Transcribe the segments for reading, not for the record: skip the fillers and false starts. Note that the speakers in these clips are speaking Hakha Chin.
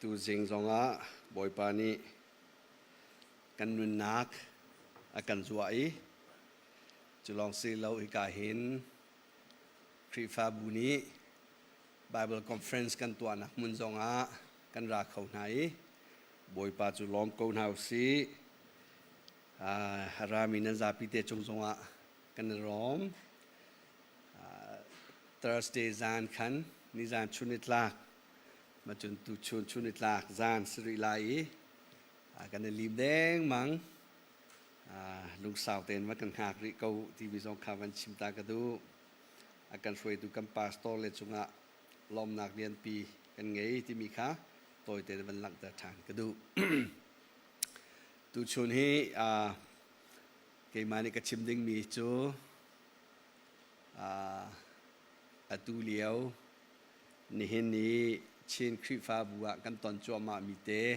Tuzing zongah Bawipa nih kan nunnak a kan zuah i cu lawng si lo hika hin Khrihfabu nih Bible Conference kan tuahnak hmun zongah kan ra kho hna i Bawipa cu lawm ko hna usih. A rami nan zapi te cung zongah kan i lawm. Thursday zan khan nizan chun i tlak macun tuchun chun i tlak zan si rih lai i kan i lim dengmang. Lungsau tein va kan hngak rih ko timi zong kha van chim ta ka duh. A kan hruaitu kan pastor le cungah lawmnak lianpi kan ngei timi kha tawite van langhter ṭhan ka duh. Tuchun hi keimah nih ka chim dingmi cu atu lio nihin ni Chin Khrihfabu ah kan ton cuahmahmi te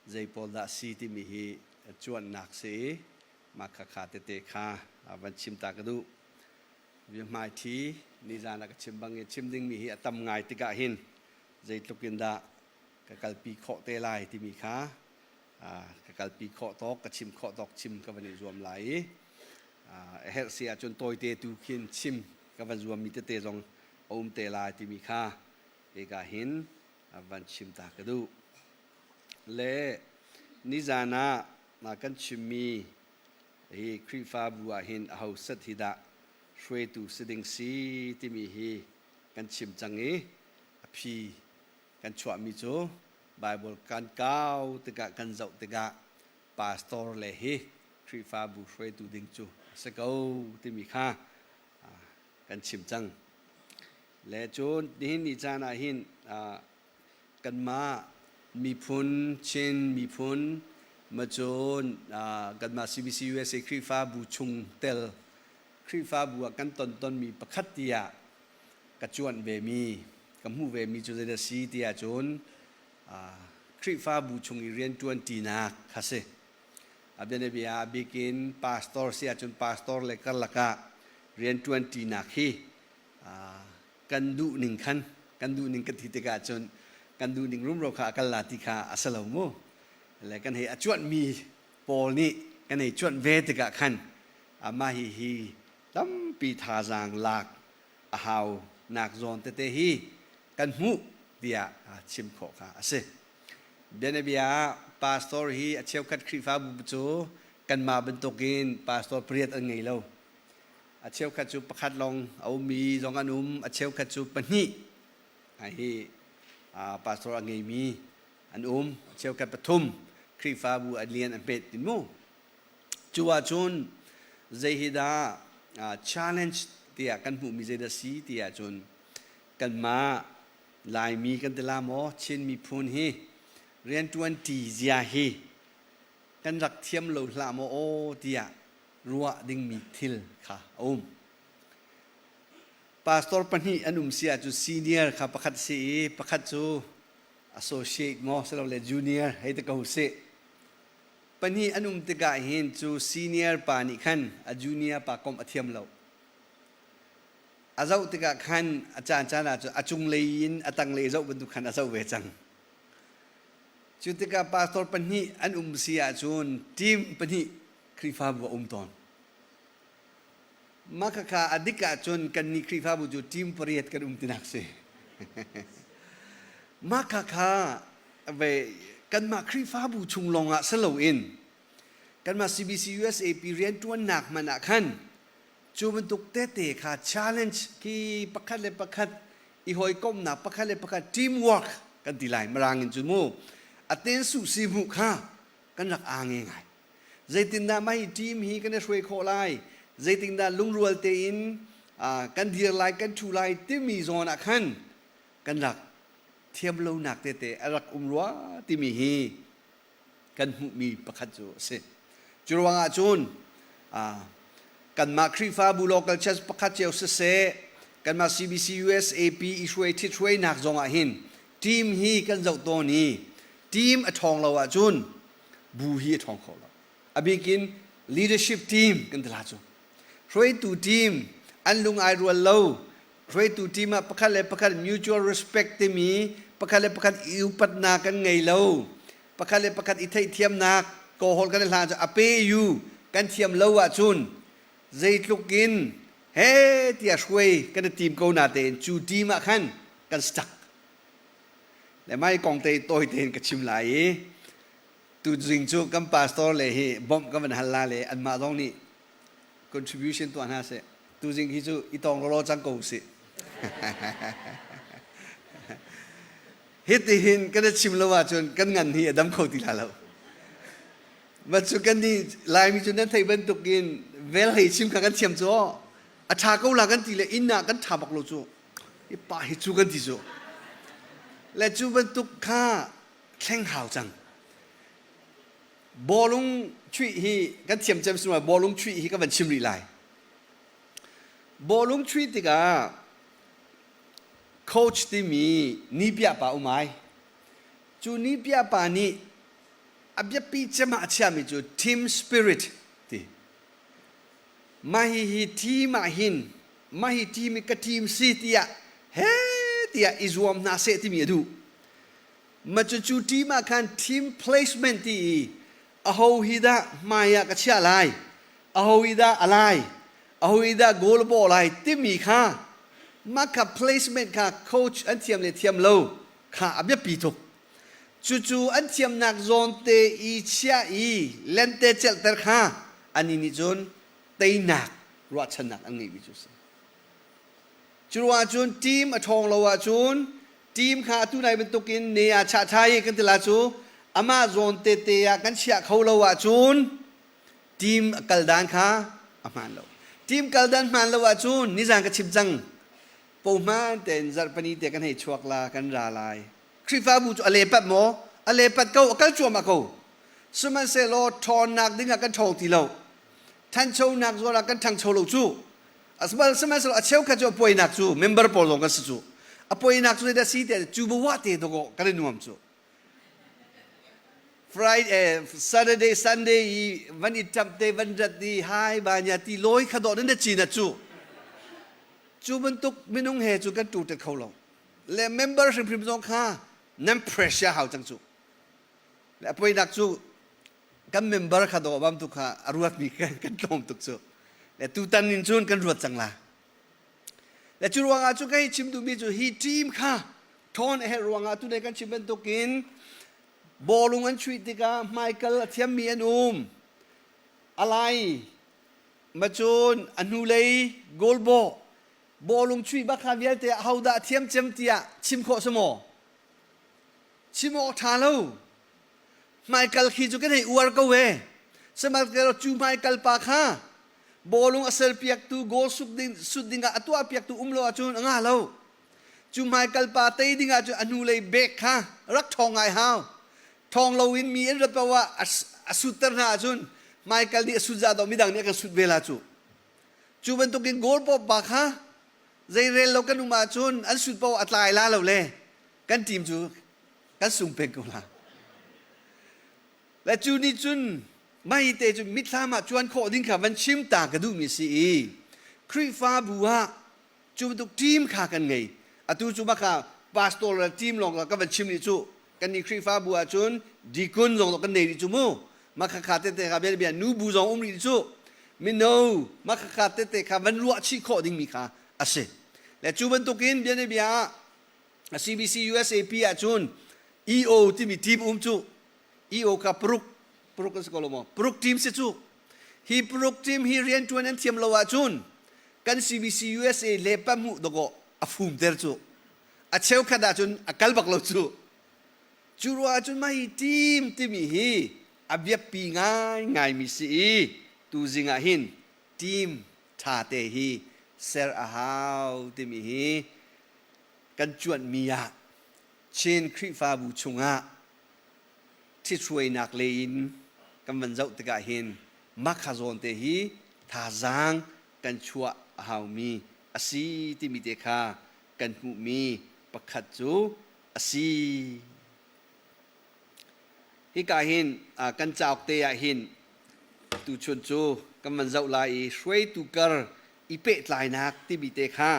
zei pawl dah si timi hi cuanhnak si i mah khakha tete kha van chim ta ka duh. Biahmaiṭhi nizan ah ka chim bangin chim dingmi hi a tam ngai tikah hin zeitluk in dah ka kalpi khawh te lai timi kha ka kalpi khawh tawk ka chim khawh tawk chim ka van i zuam lai i a herh si ahcun tawite tu khin chim ka van zuammi tete zong a um te lai timi kha hika hin van chim ta ka duh. Le nizan ah kan chimmi hi Khrihfabu ah hin aho set hi dah hruaitu si ding si timi hi kan chim cang i a phi kan chuahmi cu Bible kan kau tikah kan zoh tikah pastor le hi Khrihfabu hruaitu ding cu a si ko timi kha kan chim cang. Le cun nihin ni caan ah hin kanmah miphun Chin miphun macun kanmah CBC USA Khrihfabu chung tel Khrihfabu ah kan ton tonmi pakhat tiah ka cuanh vemi ka hmuh vemi cu zeidah si tiah cun Khrihfabu chung i rianṭuan ṭinak kha si. A bianabia a bikin pastor si ahcun pastor le karlak ah rianṭuan ṭinak hi kan duh ning khan kan duh ning kan ti tikah cun kan duh ning rumro kha a kal la ti kha a si lo mu. Le kan hei a cuanhmi pawl nih kan hei cuanh ve tikah khan amah hi hi tampi thazaang lak a hau nak zawn tete hi kan hmuh tiah chim khawh kha a si. Bianabia ah pastor hi a cheukhat Khrihfabu cu kanmah bantukin pastor pariat an ngei lo. A cheukhat cu pakhat lawng a ummi zong an um, a cheukhat cu pahnih hi pastor a ngeimi an um, a cheukhat pathum Khrihfabu a lian a hmet tin mu. Cu ahcun zei hi dah challenge tiah kan hmuhmi zeidah si ti ahcun kanmah Laimi kan ti la maw Chin miphun hi rianṭuan ṭi zia hi kan rak thiam lo hlah maw aw tiah ruah dingmi thil kha a um. Pastor pahnih an um si ahcun senior kha pakhat si i pakhat cu associate maw silole junior hei ti ko sih. Pahnih an um tikah hin cu senior pa nih khan a junior pa komh a thiam lo. A zoh tikah khan a caan caan ah cun a cunglei in a tanglei zoh bantuk khan a zoh ve cang. Cu tikah pastor pahnih an um si ahcun team pahnih Khrihfabu a um tawn. Mah khakha a dik ahcun kannih Khrihfabu cu team pariat kan um tinak si. Mah khakha ve kanmah Khrihfabu chung lawngah si loin kanmah CBC USAP rianṭuannak hmanh ah khan cu bantuk tete kha challenge khi pakhat le pakhat i hawikomhnak pakhat le pakhat teamwork kan ti lai mirang in cu mu aten su si mu kha kan rak aa nge ngai zeitindah mah hi team hi kan i hruai khawh lai zeitindah lungrual tein kan dir lai kan thu lai timi zawn ah khan kan rak thiam lonak tete a rak um rua timi hi kan hmuhmi pakhat cu a si. Cu ruangah cun kanmah Khrihfabu local church pakhat cio siseh, kanmah CBC USAP i hruai ṭhit hruainak zongah hin team hi kan zoh tawn i team a ṭhawng lo ahcun bu hi a ṭhawng kho lo. A bikin leadership team kan ti la cu. Hruaitu team an lung ai rual lo. Hruaitu team ah pakhat le pakhat mutual respect timi Pakhat le pakhat i upatnak kan ngei lo. Pakhat le pakhat i theihthiamnak kawhol kan i hlan cu a pe yu kan thiam lo ahcun zeitluk in he tiah hruai kan i tim ko na tein cu team ah khan kan stuck. Le mai kong te tawi tein ka chim lai i tuzing cu kan pastor le hi bawmh kan van hal la le anmah zong nih contribution tuah hna seh. Tuzing hi cu i tong lawlaw cang ko usih. Hitihin kan i chim lo ahcun kan ngan hi a dam kho ti la lo. Ma cu kan nih Laimi cu nan theih bantukin vel hei chim kha kan thiam cu a ṭha ko la kan ti le inn ah kan ṭha bak lo cu i pa hi cu kan ti cu le cu bantuk kha thleng hau cang. Bawlung chuih hi kan thiam cem sinu bawlung chuih hi ka van chim rih lai. Bawlung chuih tikah coach timi nipiah pa um ai. Cu nipiah pa nih a biapi cem ah a chiami cu team spirit ti. Mah hihi team ah hin mah hi team i ka team si tiah he tiah i zuam hna seh timi a duh. Ma cucu team ah khan team placement ti i aho hi dah hmai ah ka chiah lai, aho hi dah a lai, aho hi dah goal bawh lai timi kha mah kha placement kha coach an thiam le thiam lo kha a biapi tuk. Cucu an thiamnak zawn te i chiah i lente celhter kha anih nih cun teinak ruahchannak an ngeihmi cu a si. Curuangah cun team a ṭhawng lo ahcun team kha atu nai bantukin ne ah chah ṭha i kan ti la cu amah zawn tete ah kan chiah kho lo ahcun team a kal dan kha a hmaan lo. Team kal dan hmaan lo ahcun nizan ka chim cang pohman tein zarhpani te kan hei chuak la kan ra lai. Khrihfabu cu a lepat maw? A lepat ko, a kal cuahmah ko. Sihmanhsehlaw ṭhawnnak ding ah kan ṭhawng ti lo. Ṭhanchonak zawn ah kan ṭhangcho lo cu. Sihmanhsehlaw a cheukhat cu a puainak cu member pawl zong kan si cu. A puainak cu zeidah si tiah cu bawa te dawkaw kan i nuam cu. Friday, Saturday, Sunday i van i ṭap te van rat i hai ba nya ti lawi kha dawh nan cin a cu. Cu bantuk minung he cu kan tu te kho lo. Le member hrimhrim zong kha nan pressure hau cang cu. Le a puainak cu kan member kha dawh bam tu kha a ruatmi kan tlawm tuk cu le tutan in cun kan ruat cang la le cu ruangah cu ka hei chim duhmi cu hi team kha ṭhawn a herh ruangah tu kan chim bantukin bawlung an chuih tikah hmaikal a thiammi an um alai macun a hnulei goal bawh bawlung chuih bak kha vialte ahodah a thiam cem tiah chim khawh si maw chim awk ṭha lo Hmaikal khi cu kan hei uar ko e. Sihmanhsehlaw cu hmaikal pa kha bawlung a serpiaktu goal sut ding, sut dingah a tuahpiaktu um lo ahcun a ngah lo. Cu hmaikal pa tei dingah cun a hnulei bek kha rak ṭhawng ngai hau. Ṭhawng loin mi an rat paoh ah a sutter hna ahcun hmaikal nih a sut za dawh midang nih a kan sut ve la cu. Cu bantukin goal pawp pa kha zeirel lo kan um ahcun an sut paoh a tlai la lo le kan team cu kan sung peng ko la. Le cu nih cun mah hi te cu mitthlam ah cuan khawh ding kha van chim ta ka duhmi si i Khrihfabu ah cu bantuk team kha kan ngei. Atu cu baka pastor le team lawng ka van chim rih cu kan nih Khrihfabu ah cun deacon zong kan nei rih cu mu. Mah kha tete kha bia bia nu bu zong um rih cu mino mah kha tete kha van ruah chih khawh dingmi kha a si. Le cu bantukin bia bia ah CBC USAP ahcun EO timi team um cu EO kha paruk paruk an si ko lo maw paruk team si cu hi paruk team hi riantuan an thiam lo ahcun kan CBC USA le pahmuh dawkaw a fumter cu a cheukhat ahcun a kal bak lo cu cu ruah ahcun mah hi team timi hi a biapi ngaingaimi si i tuzing ah hin team ṭha te hi ser a hau timi hi kan cuanhmi ah Chin Khrihfabu chungah ṭhithruainak lei in kan van zoh tikah hin mahka zawn te hi thazaang kan chuah a haumi a si timi te kha kan hmuhmi pakhat cu a si. Hika hin kan cauk te ah hin tuchun cu kan van zoh lai i hruaitu kar i pehtlainak timi te kha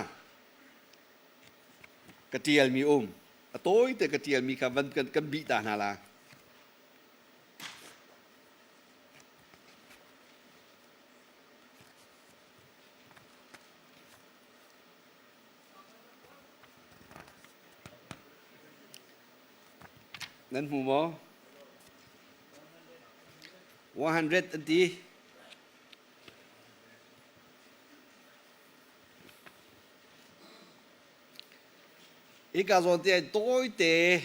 ka ṭialmi um. A tawi te ka ṭialmi kha van kan bih ta hna la. Nan hmu maw? 100 an ti. Hika zawn te tawite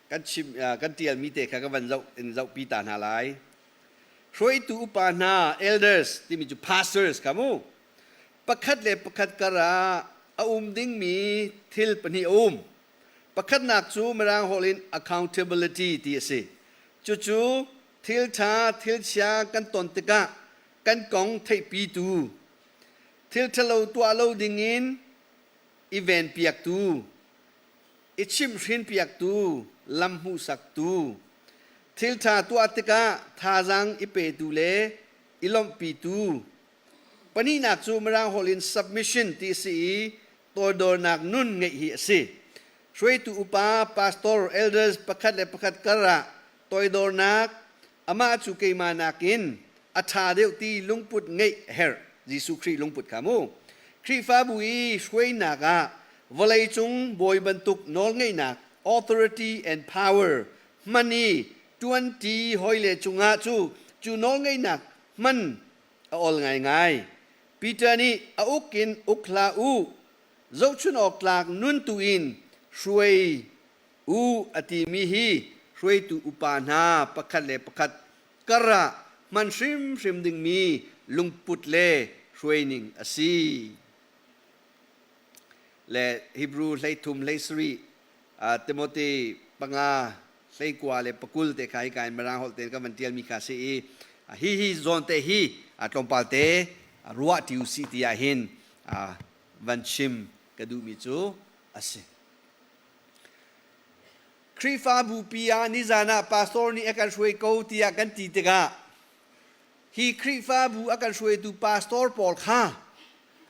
kan chim kan tialmi te kha ka van zoh in zohpi ta hna lai. Hruaitu upa hna elders timi cu pastors kha mu. Pakhat le pakhat kar ah a um dingmi thil pahnih a um. Pakhatnak cu Mirang holh in accountability ti a si. Cucu thil ṭha thil chia kan ton tikah kan kong theihpitu, thil ṭhalo tuah lo dingin i venpiaktu, i chimhhrinpiaktu, lam hmuhsaktu, thil ṭha tuah tikah thazaang i petu le i lawmhpitu. Pahnihnak cu Mirang holh in submission ti a si i toidornak nun ngeih hi a si. Hruaitu upa, pastor, elders pakhat le pakhat kar ah toidornak, amah cu keimah nakin a ṭha deuh ti lungput ngeih a herh. Jesuh Khrih lungput kha mu. Khrihfabu i hruainak ah vawleicung bawi bantuk nawlngeihnak authority and power hman i ṭuanṭi hawile cungah cu cu nawlngeihnak hman a ol ngaingai. Peter nih a uk in uk hlah u, zohchun awk tlak nun tu in hruai u a timi hi hruaitu upa hna pakhat le pakhat kar ah hman hrimhrim dingmi lungput le hruaining a si. Le Hebrew 13 hlei Timothy 5 hleikua le pakul te kha hika in Mirang holh tein kan van tialmi kha si i hi hi zawn te hi tlawmpal te ruah ti usih ti ah hin van chim ka duhmi cu a si. Khrihfabu pi ah nizan ah pastor nih a kan hruai ko tiah kan ti tikah hi Khrihfabu a kan hruaitu pastor pawl kha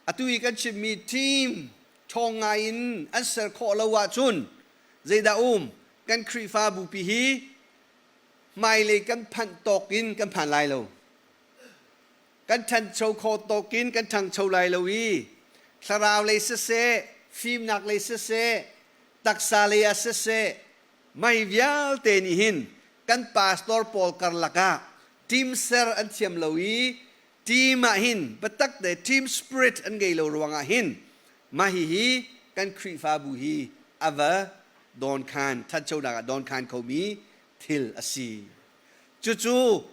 atu i kan chimmi team ṭhawng ngai in an ser khawh lo ahcun zeidah um kan Khrihfabu pi hi hmailei kan phanh tawk in kan phan lai lo. Kan ṭhancho khawh tawk in kan ṭhangcho lai lo i thlarau lei siseh, fimnak lei siseh, taksa lei ah siseh, mei vialte nih hin kan pastor pawl karlak ah team ser an thiam lo i team ah hin biatak te team spirit an ngei lo ruangah hin mah hihi kan Khrihfabu hi a va dawnkhan ṭhanchonak ah dawnkhan khomi thil a si. Cucu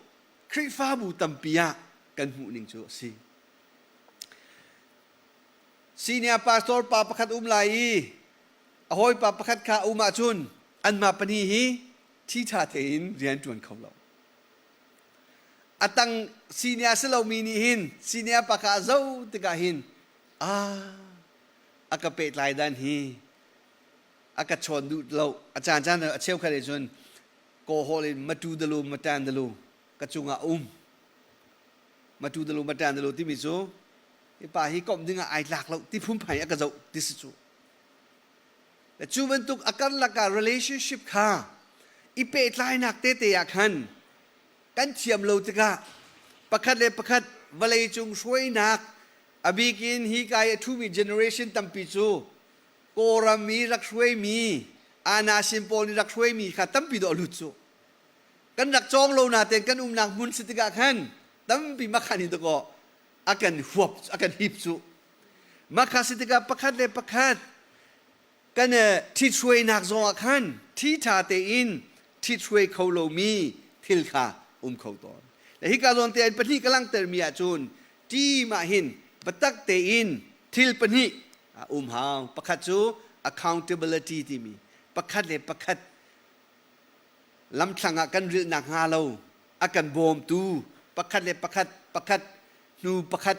Khrihfabu tampi ah kan hmuh ning cu a si. Senior pastor pa pakhat um lai i a hawipa pakhat kha um ahcun anmah pahnih hi ṭhi ṭha tein rian ṭuan kho lo. A tang senior si lomi nih hin senior pa kha a zoh tikah hin ah a ka pehtlai dan hi a ka chawn duh lo. A caan caan a cheukhat ah cun kawhawl in matu dalu matan dalu ka cungah um. Matu dalu matan dalu timi cu hi pa hi komh ding ah ai tlak lo ti phunphai a ka zoh ti si cu. Cu bantuk a karlak ah relationship kha i pehtlainak tete ah khan kan thiam lo tikah pakhat le pakhat vawleicung hruainak a bik in hi ka i a ṭhumi generation tampi cu Kawlram i rak hruaimi Anasin pawl nih rak hruaimi kha tampi dawh a lut cu. Kan rak cawng lo natein kan umnak hmun si tikah khan tampi makhan hi dakaw a kan huap a kan hip cu. Mah si tikah pakhat le pakhat kan ṭhithruainak zongah khan ṭhi ṭha tein ṭhithruai kho lomi thil kha um kho tawn. Le hika zawn te in pahnih ka langhtermi ahcun team ah hin biatak tein thil pahnih a um hau. Pakhat cu accountability timi pakhat le pakhat lamthlang ah kan rilhnak hnga lo a kan bawmtu pakhat le pakhat pakhat hnu pakhat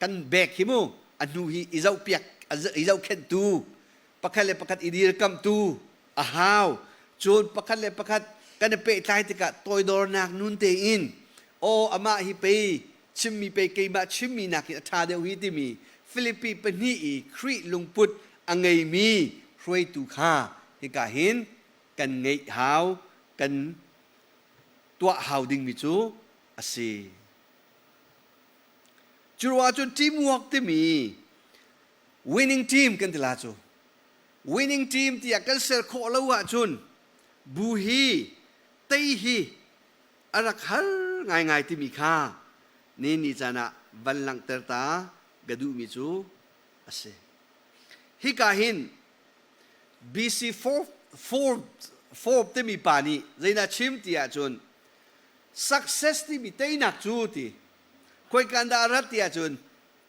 kan bek hi mu a hnu hi i zohpiak i zohkhenhtu pakhat le pakhat i dirkamhtu a hau. Cun pakhat le pakhat kan i pehtlai tikah toidornak nun tein aw amah hi pei chimmi pei keimah chimmi nakin a ṭha deuh hi timi Filipi pahnih i Khrih lungput a ngeimi hruaitu kha hika hin kan ngeih hau, kan tuah hau dingmi cu a si. Cu ruangah cun teamwork timi winning team kan ti la cu. Winning team tiah kan ser khawh lo ahcun bu hi tei hi a rak har ngaingai timi kha ni ni caan ah van langhter ta ka duhmi cu a si. Hika hin BC 4 timi pa nih zeidah chim ti ahcun success timi teinak cu ti khoikan dah a rat ti ahcun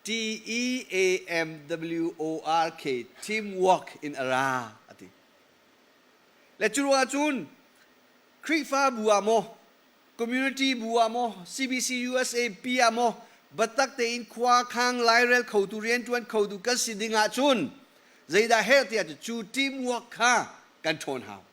T E A M W O R K teamwork in a ra a ti. Le cu ruangah cun Khrihfabu ah maw, community bu ah maw, CBC USA pi ah maw, biatak tein khua khang lairel khotu rianṭuan khotu kan si ding ahcun zeidah herh tiah cu teamwork kha kan ṭhawn hau.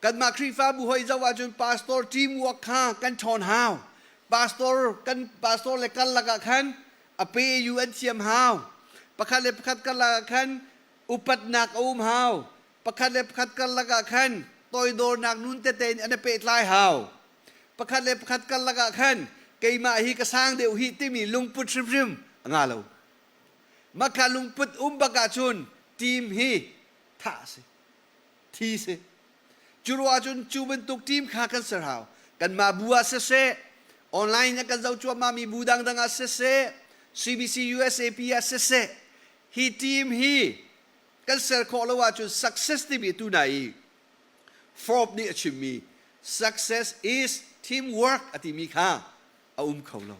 Kanmah Khrihfabu hoi zoh ahcun pastor teamwork kha kan ṭhawn hau. Pastor kan pastor le karlak ah khan a pe yu an thiam hau. Pakhat le pakhat karlak ah khan upatnak a um hau. Pakhat le pakhat karlak ah khan toidornak nun tete in an i pehtlai hau. Pakhat le pakhat karlak ah khan keimah hi ka sang deuh hi timi lungput hrimhrim a nga lo. Maka lungput um bak ahcun team hi thah a si. Thi si. Cu ruah ahcun cu bantuk team kha kan ser hau. Kanmah bu ah siseh, online ah kan zoh cuahmahmi bu dangdang ah siseh, CBC USAP ah siseh, hi team hi kan ser khawh lo ahcun success timi tu na i Forbes nih a chimmi success is teamwork a timi kha a um kho lo.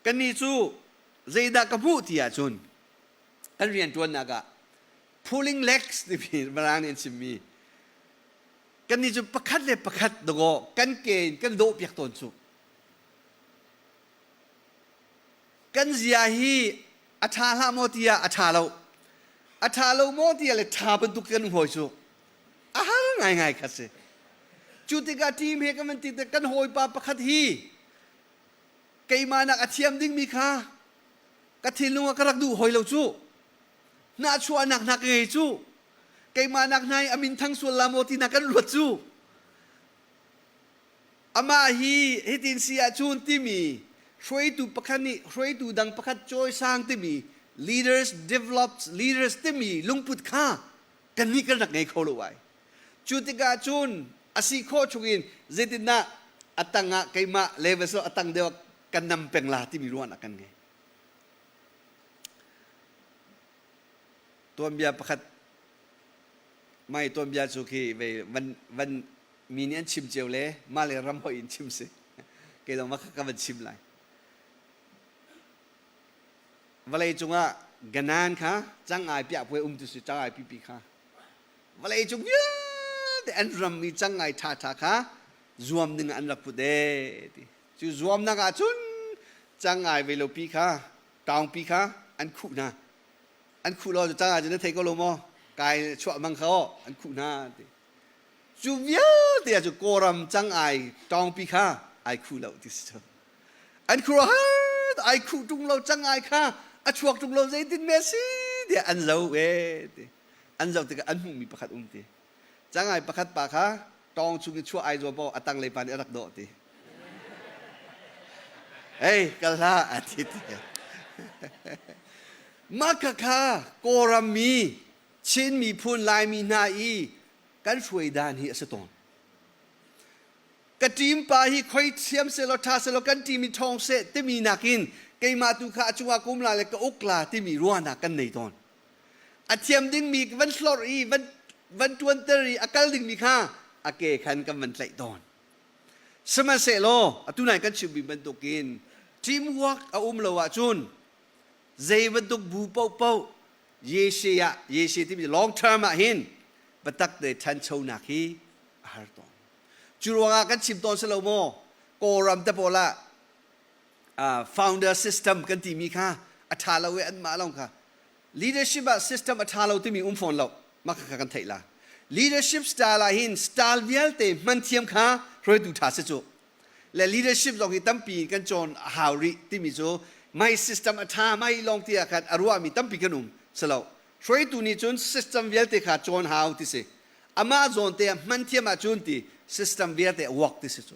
Kannih cu zeidah ka hmuh ti ahcun kan rianṭuannak ah pulling legs timi Mirang nih an chimmi kannih cu pakhat le pakhat dawkaw kan ke in kan dawhpiak tawn cu. Kan zia hi a ṭha hlah maw tiah a ṭha lo. A ṭha lo maw tiah le ṭha bantuk kan um hawi cu a har ngaingai kha si. Cu tikah team he kan van ti tik kan hawipa pakhat hi keimah nak a thiam dingmi kha ka thinlung ah ka rak duh hawi lo cu. Hnahchuahnak hna ka ngei cu. Keimah nak hna i a min thang sual la maw ti hna kan ruat cu. Amah hi hitin si ahcun timi hruaitu pakhat nih hruaitu dang pakhat cawisang timi leaders develops leaders timi lungput kha kannih kan rak ngei kho lo ai. Cu tikah cun a si khawh chungin zeitindah a tangah keimah level so a tang deuh kan nam peng la timi ruahnak kan ngei. Tuanbia pakhat mai tuanbia cu khi vei van van mi nih an chim cio le mah le ram hoih in chim si kei zong va ka van chim lai vawlei cungah ganan kha cangai piah puai um tu si cangai pipi kha vawlei cung vialte an ram i cangai ṭha ṭha kha zuam ding an rak put e ti cu zuamnak ah cun cangai ve lo pi kha taungpi kha an khuh hna an khuh lo cu cangai cu na thei ko lo maw kai chuah mang kha an khuh hna ti Cu vialte ah cu Kawlram cangai ṭawngpi kha ai khuh lo ti si cu. An khuaruahhar ai khuh ṭung lo cangai kha a chuak ṭung lo zeitin me si tiah an zo e ti. An zoh tikah an hmuhmi pakhat um ti. Cangai pakhat pa kha tawng chung i chuah ai zuam paoh a tanglei pa nih a rak dawh ti. Hey, kal hlah a ti ti. Mah kha kha Kawlram mi Chin miphun Laimi hna i kan hruai dan hi a si tawn. Ka team pa hi khoi thiam selaw ṭha selaw kan team i ṭhawng seh timi nakin keimah tu kha a cungah kum la le ka uk la timi ruahnak kan nei tawn. A thiam dingmi van hlorh i van van ṭuanter i a kal dingmi kha a ke khan kan van tlaih tawn. Sihmanhsehlaw atu nai kan chimmi bantukin teamwork a um lo ahcun zei bantuk bu paohpaoh Yeshe ah Yeshe timi long term ah hin biatak te ṭhanchonak hi a har tawn. Cu ruangah kan chim tawn si lo maw? Kawlram te pawl ah founder system kan timi kha a ṭha lo i anmah lawng kha leadership ah system a ṭha lo timi um fawn lo mah kha kan theih la. Leadership style ah hin style vialte hman thiam kha hruaitu ṭha si cu. Le leadership zong hi tampi kan cawn a hau rih timi cu mai system a ṭha mai lawng ti ah khan a ruahmi tampi kan um si lo. Hruaitu nih cun system vialte kha cawn hau ti si. Amah zawn te ah hman thiam ahcun ti system vialte a work ti si cu.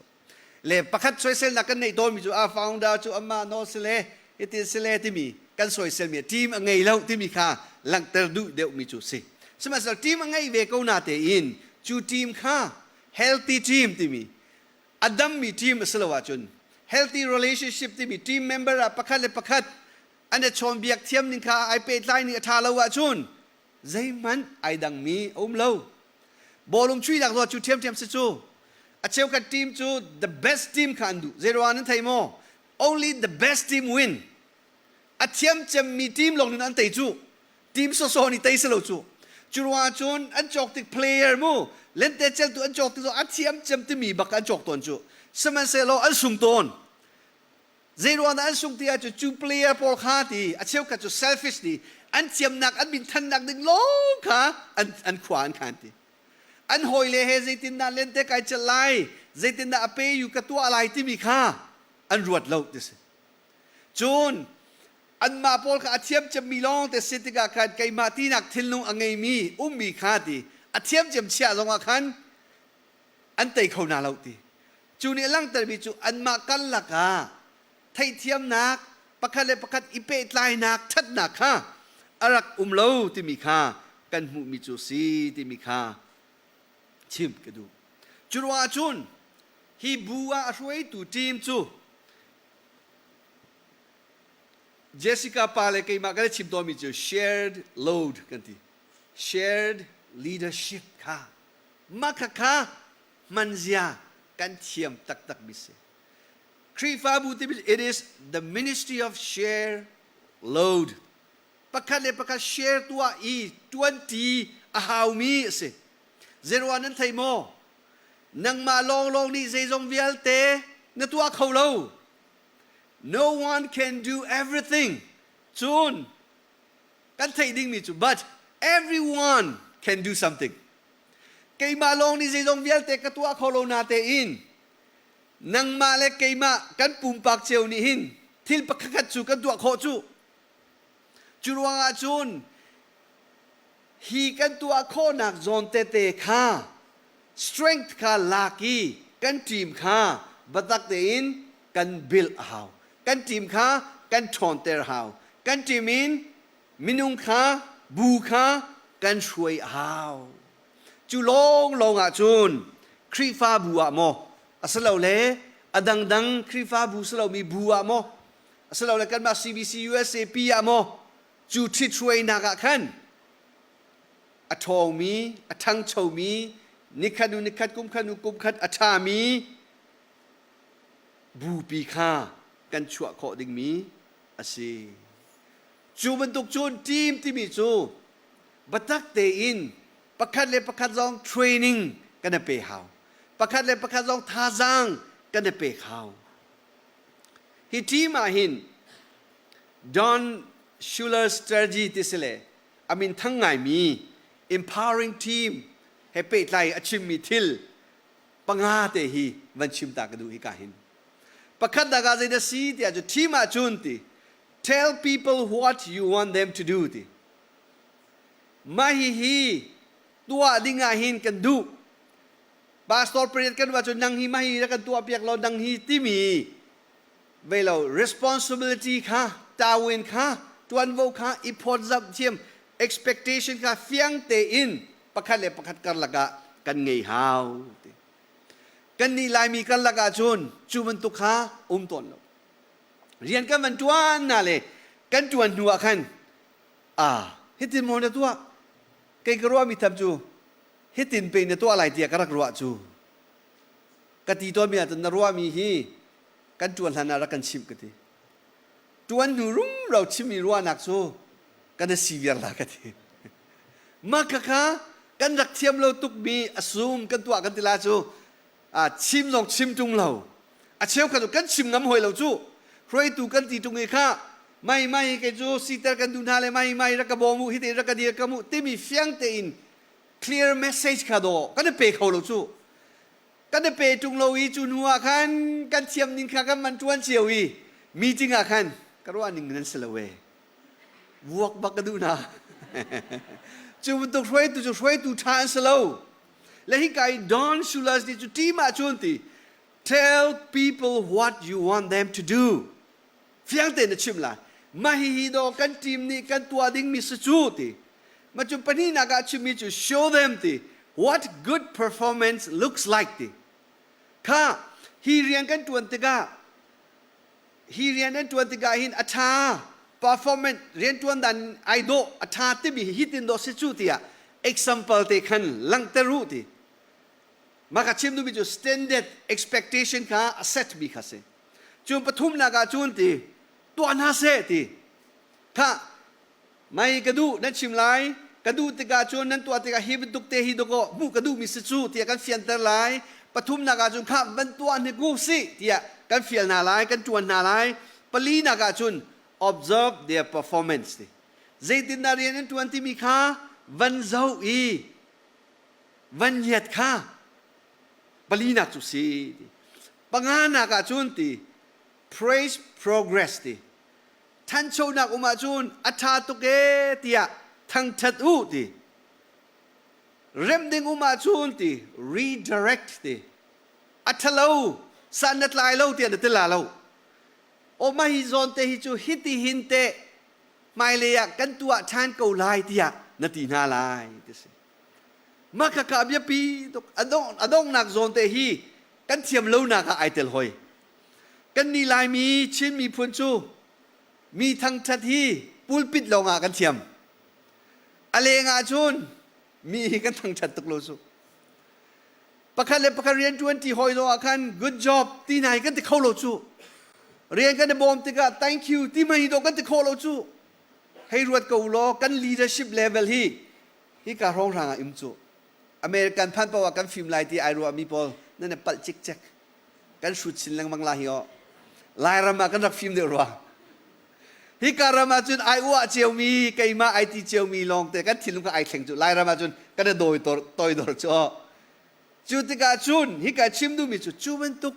Le pakhat soiselnak kan neih tawnmi cu a founder cu amah nawl si le hitin si le timi kan soiselmi team a ngei lo timi kha langhter duh deuhmi cu si. Sihmanhsehlaw team a ngeih ve ko na tein cu team kha healthy team timi a dammi team a si lo ahcun healthy relationship timi team member ah pakhat le pakhat an i chawnbiak thiam ning kha ai pehtlai ning a ṭha lo ahcun zeihmanh ai dangmi a um lo. Bawlung chuihnak zaw cu ṭhiamṭhiam si cu. A cheukhat team cu the best team kha an duh. Zeiruang nan thei maw? Only the best team win. A thiam cemmi team lawng nih an tei cu. Team sawsawh nih tei si lo cu. Cu ruangah cun an cawk tik player mu lente celtu an cawk tik a thiam cem timi bak an cawk tawn cu. Sihmanhsehlaw an sung tawn. Zeiruang dah an sung ti ahcun cu player pawl kha ti a cheukhat cu selfish ti an thiamnak an minthannak ding lawng kha an, an khua an khan ti. An hawile he zeitindah lente kai celh lai, zeitindah a pe yu ka tuah lai timi kha an ruat lo ti si. Cun anmah pawl kha a thiam cemmi lawng te si tikah khan keimah tinak thinlung a ngeimi ummi kha ti a thiam cem chiah zongah khan an tei kho hna lo ti. Cu nih a langhtermi cu anmah karlak ah theihthiamnak, pakhat le pakhat i pehtlainak, ṭhatnak kha a rak um lo timi kha kan hmuhmi cu si timi kha chim ka duh. Cu ruangah cun hi bu ah a hruaitu team cu Jessica pa le keimah kan i chim tawnmi cu shared load kan ti. Shared leadership kha mah khakha hmanzia kan thiam taktakmi si. Khrihfabu timi it is the ministry of share load. Pakhat le pakhat share tuah i tuanti a haumi a si. Zeruah nan thei maw? Nangmah lawnglawng nih zeizong vialte na tuah kho lo. No one can do everything. Cun kan theih dingmi cu but everyone can do something. Keimah lawng nih zeizong vialte ka tuah kho lo na tein nangmah le keimah kan pumpak cio nih hin thil pakhat cu kan tuah khawh cu. Cu ruangah cun hi kan tuah khawhnak zawn tete kha strength kha lak i kan team kha biatak tein kan build a hau. Kan team kha kan ṭhawnter hau. Kan team in minung kha bu kha kan hruai a hau. Cu lawnglawng ah cun Khrihfabu ah maw asilole a dangdang Khrihfabu si lomi bu ah maw asilole kanmah CBC USAP ah maw cu ṭhithruainak ah khan a ṭhawngmi, a ṭhangchomi, nikhat hnu nikhat, kum khat hnu kum khat a ṭhami bupi kha kan chuah khawh dingmi a si. Cu bantuk cun team timi cu biatak tein pakhat le pakhat zong training kan i pe hau. Pakhat le pakhat zong thazaang kan i pek hau. Hi team ah hin Don Schuler strategy ti si le a min thang ngaimi empowering team he pehtlai a chimmi thil panga te hi van chim ta ka duh hi ka hin. Pakhat nak ah zeidah si tiah cu team ah cun ti tell people what you want them to do ti. Mah hihi tuah ding ah hin kan duh. Pastor pariat kan ruah cu nang hi mah hi rak kan tuah piak law nang hi timi vei lo responsibility kha tawin kha tuanvo kha i phawtzamh thiam expectation kha fiang tein pakhat le pakhat karlak ah kan ngei hau ti. Kannih Laimi karlak ah cun cu bantuk kha um tawn lo. Rian kan van ṭuan na le kan ṭuan hnu ah khan ah hitin maw na tuah kei ka ruahmi tham cu hitin pe na tuah lai tiah ka rak ruah cu ka ti tawnmi ahcun na ruahmi hi kan ṭuan hlan ah rak kan chimh ka ti. Ṭuan hnu rumro chimmi ruahnak cu kan si viar la ka ti. Mah khakha kan rak thiam lo tukmi a sum kan tuah kan ti la cu chim zong chim ṭung lo. A cheukhat cu kan chim ngam hoi lo cu. Hruaitu kan ti ṭung i kha mai mai kei cu siter kan duh hna le mai mai rak ka bawm u hi te rak ka dir kam u timi fiang tein clear message kha daw kan i pe kho lo cu. Kan i pe ṭung lo i cu hnu ah khan kan thiam ning kha kan man ṭuan cio i meeting ah khan ka ruah ning nan si lo e. Vuak bak ka duh hna. Cu bantuk hruaitu cu hruaitu ṭha an si lo. Le hika i Don Shulas nih cu team ah cun ti tell people what you want them to do. Fiang tein na chim lai. Mah hihi dawh kan team nih kan tuah dingmi si cu ti. Mah cu pahnihnak ah chimmi cu show them ti what good performance looks like ti. Kha hi rian kan ṭuan tikah hi rian an ṭuan tikah hin a ṭha performance rianṭuan dan ai dawh a ṭha timi hi hitin dawh si cu tiah example te khan langhter u ti. Mah ka chim duhmi cu standard expectation kha a set mi kha si. Cun pathumnak ah cun ti tuah hna seh ti. Kha Mei ka duh nan chim lai, ka duh tikah cun nan tuah tikah hi bantuk te hi dawkaw hmuh ka duhmi si cu tiah kan fianter lai. Pathumnak ah cun kha van tuah hnik u sih tiah kan fial hna lai, kan ṭuan hna lai. Palinak ah cun observe their performance ti. Zeitindah rian an ṭuan timi kha van zoh i van ngiat kha palinak cu si ti. Panganak ah cun ti praise progress ti. Ṭhanchonak um ahcun a ṭha tuk ee tiah thangṭhat u ti. Remh ding um ahcun ti redirect ti. A ṭhalo, san na tlai lo tiah na ti la lo. Aw mah hi zawn te hi cu hiti hin teh hmailei ah kan tuah ṭhan ko lai tiah na ti hna lai ti si. Mah khakha a biapi tuk. A donghnak zawn te hi kan thiam lonak ah ai tel hoi. Kannih Laimi Chin miphun cu mi thangṭhat hi pulpit lawngah kan thiam. A leng ahcun mi hi kan thangṭhat tuk lo cu. Pakhat le pakhat rian ṭuan ṭi hawi zong ah khan good job ti hna hi kan ti kho lo cu. Rian kan i bawm tikah thank you ti hmanh hi dawh kan ti khawh lo cu. Hei ruat ko u law kan leadership level hi hika hrawnghrang ah um cu. American phan paoh ah kan fim lai ti ai ruahmi pawl nan i palh cikcek. Kan hrut chin lengmang la hi aw. Lairam ah kan rak fim deuh rua. Hika ram ah cun ai uah ciomi, keimah ai ti ciomi lawngte kan thinlung kha ai thleng cu. Lairam ah cun kan i dawi toidor cu aw. Cu tikah cun hika chim duhmi cu cu bantuk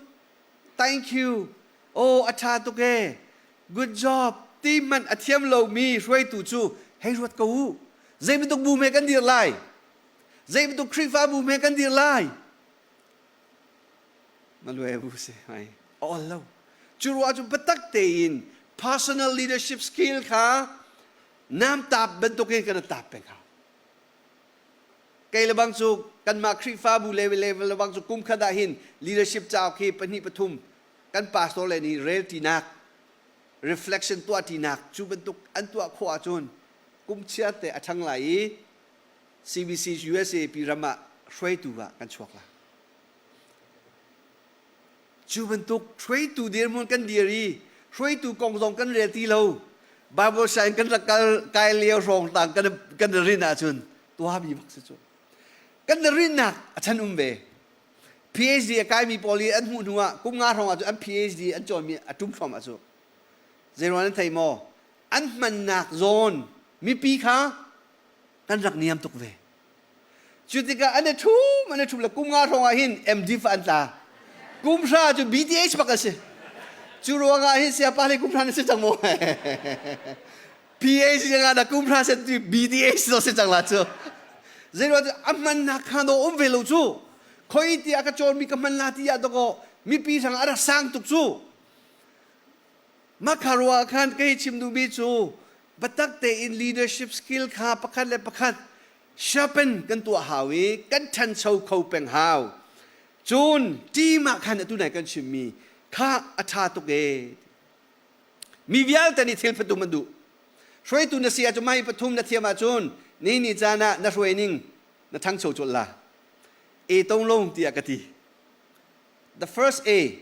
thank you, oh a ṭha tuk ee, good job ti hmanh a thiam lomi hruaitu cu hei ruat ko u. Zei bantuk bu hme kan dir lai? Zei bantuk Khrihfabu hme kan dir lai? Malue bu si ai ol lo. Cu ruah cu biatak tein personal leadership skill kha nam tap bantukin kan tap peng hau. Kei le bang cu kanmah Khrihfabu level level le bang cu kum khat ah hin leadership cauk hi pahnih pathum kan pastor le nih rel tinak reflection tuah tinak cu bantuk an tuah khawh ahcun kum chia te a ṭhang lai i CBC USA pi ram ah hruaitu ah kan chuak la. Cu bantuk hruaitu dirhmun kan dir i hruaitu kong zong kan rel ti lo. Bible sianginn kan rak kal kai lio hrawng tang kan kan rin ahcun tuahmi bak si cu. Kan rinnak a chan um ve. PhD a kaimi pawl i an hmuh hnu ah kum nga hrawng ah cu an PhD an cawnmi a ṭum hrawm ah cu. Zeiruang nan thei maw? An hmannak zawn mipi kha kan rak niam tuk ve. Cu tikah an i ṭhum, an i ṭhum le kum nga hrawng ah hin MDF an tla. Kum hra cu BTH bak a si. Cu ruangah hin siapa le kum hra na si cang maw? PhD nga na kum hra set BTH zo si cang la cu. Zeiruang cu a hmannak kha no um ve lo cu. Khoi ti a ka cawnmi ka hman la ti ah dakaw mipi hrang a rak sang tuk cu. Mah ruah khan kei chim duhmi cu biatak tein leadership skill kha pakhat le pakhat sharpen kan tuah hau i kan ṭhancho kho peng hau. Cun team ah khan atu nai kan chimmi kha a ṭha tuk ee. Mi vialte nih thil pathum an duh. Hruaitu na si ahcun mah hi pathum na thiam ahcun ni ni caan ah na hruai ning na ṭhangcho colh la. E tong long tiah ka ti. The first A,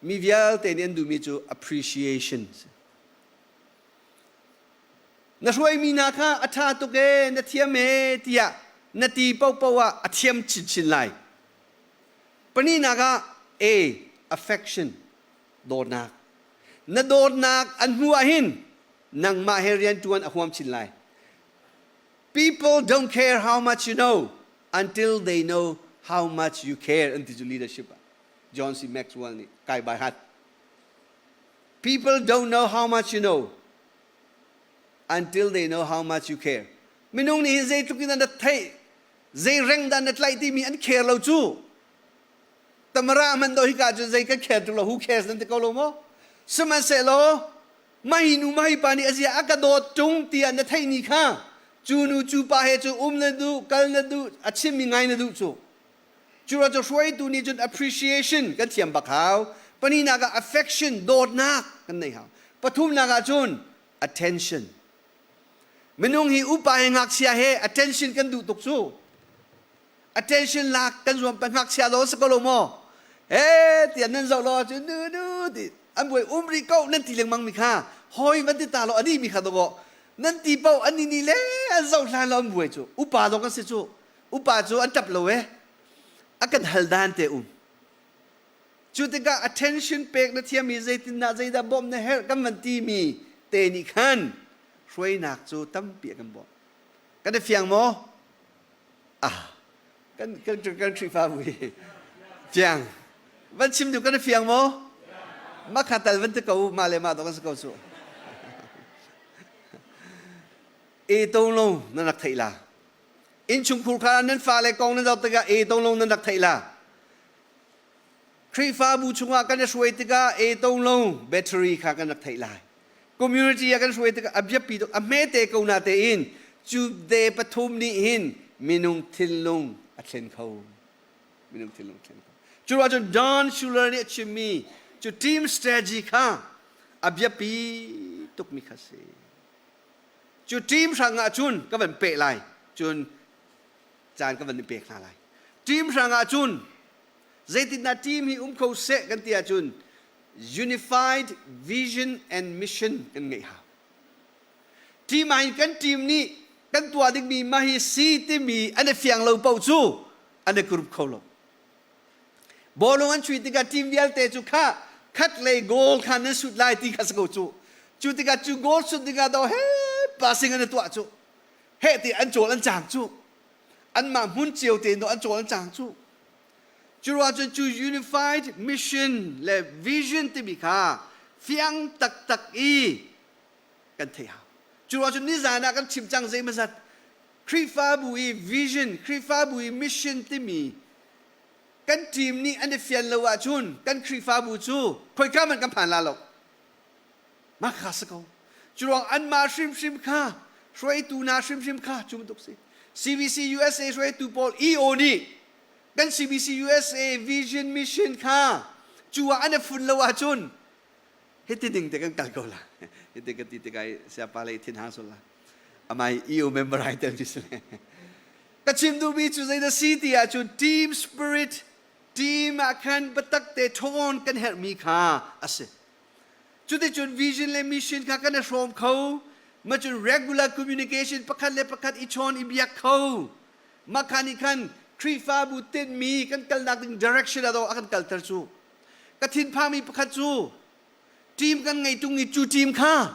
mi vialte nih an duhmi cu appreciation. Na hruaimi hna kha a ṭha tuk ee, na thiam ee tiah na ti paohpaoh ah a thiam chinchin lai. Pahnihnak ah A, affection, dawtnak. Na dawtnak an hmuh ah hin nangmah he rianṭuan a huam chin lai. People don't care how much you know until they know how much you care an ti cu leadership ah. John C. Maxwell nih kai bai hat. People don't know how much you know. until they know how much you care. Minung nih hin zeitluk in an theih, zei reng dah na tlaih timi an care lo cu. Tamara man do hika cun zei kan care tuk lo, who cares nan ti ko lo maw? Sihmanhsehlaw mahi nu mahi pa nih azia a ka dawt tung tiah na theih ni kha cu nu cu pa he cu um na duh, kal na duh, a chimmi ngai na duh cu. Cu cu hruaitu nih cun appreciation kan thiam bak hau. Pahnihnak ah affection, dawtnak kan nei hau. Pathumnak ah cun attention. Minung hi upa he ngakchia he attention kan duh tuk cu. Attention lak kan zuam pa ngakchia lo si ko lo maw? He tiah nan zoh lo ahcun nu nu ti an buai um rih ko nan ti lengmang mi kha hoi van ti ta lo ani mi kha dawh nan ti paoh an ni ni le an zoh hlan lo an buai cu upa zong kan si cu upa cu an ṭap lo e a kan hal dan te um cu tikah attention pek na thiam i zeitindah zeidah bawmh na herh kan van ti mi te nih khan hruainak cu tampi a kan bawmh kan i fiang maw ah kan kan kan Khrihfabu hi fiang van chim duh kan i fiang maw makha tal van ti ko ma le ma to kan si ko su e to lo na rak theih la Innchungkhur kha nan fale kong nan zoh tikah e to lo nan rak theih la. Khrihfabu chungah kan i hruai tikah e to lo battery kha kan rak theih lai. Community ah kan hruai tikah a biapi tuk a hmete ko na tein cu de pathum nih hin minung thinlung a thlen kho. Minung thinlung a thlen kho. Cu ruah cun Don Schuler nih a chimmi cu team strategy kha a biapi tukmi kha si. Cu team hrang ah cun ka van peh lai. Cun caan ka van i pek hna lai. Team hrang ah cun zeitindah team hi um kho seh kan ti ahcun unified vision and mission kan ngeih hau. Team ah hin kan team nih kan tuah dingmi mah hi si timi an i fiang lo paoh cu an i group kho lo. Bawlung an chuih tikah team vialte cu kha khat lei goal kha nan sut lai ti kha si ko cu. Cu tikah cu goal sut dingah do he passing an i tuah cu. He ti an cawl an cang cu. Anmah hmun cio te in an cawl an cang cu. Cu ruang cun cu unified mission le vision timi kha fiang taktak i kan theih hau. Cu ruang cun nizan ah kan chim cang zeimazat Khrihfabu i vision, Khrihfabu i mission timi kan team nih an i fian lo ahcun kan Khrihfabu cu khoika hmanh kan phan la lo. Mah kha si ko. Cu ruang anmah hrimhrim kha hruaitu hna hrimhrim kha cu bantuk si. CBC USA hruaitu pawl EO nih kan CBC USA vision mission kha cu ah an i fun lo ahcun hiti ding te kan kal ko la hiti ka ti tikah siapa lei thin hang sul la amai EU member ai tel mi si ka chim duhmi cu zeidah si ti ahcun team spirit team ah khan biatak te ṭhawn kan herhmi kha a si cuticun vision le mission kha kan i hrawm kho ma cun regular communication pakhat le pakhat i chawn i biak kho mah kha nih khan Khrihfabu tinhmi kan kalnak ding direction ah a kan kalter cu Ka thinphangmi pakhat cu team kan ngei tung i cu team kha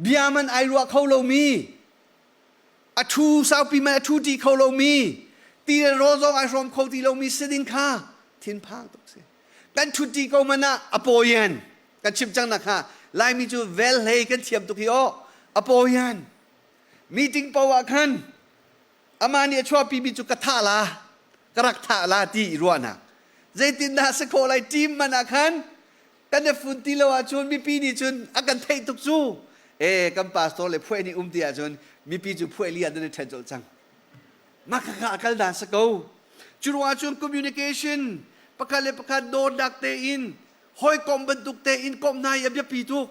bia man ai ruah kho lomi a thu saupi man a thu ti kho lomi ti le rawl zong ai hrawm kho ti lomi si ding kha thinphang tuk si. Kan thut ti ko man ah a pawian kan chim cang nak kha Laimi cu vel hlei kan thiam tuk hi aw a pawian meeting poah khan Amah nih a chuahpimi cu ka thah la, ka rak thah la ti i ruahnak. Zeitindah si khawh lai team man ah khan kan i fun ti lo ahcun mipi nih cun a kan theih tuk cu. E kan pastor le phuai nih um ti ahcun mipi cu phuai li ah nan i ṭhen colh cang. Mah khakha a kal dan si ko. Cu ruangah cun communication pakhat le pakhat dawtnak tein hawikom bantuk tein komh hna hi a biapi tuk.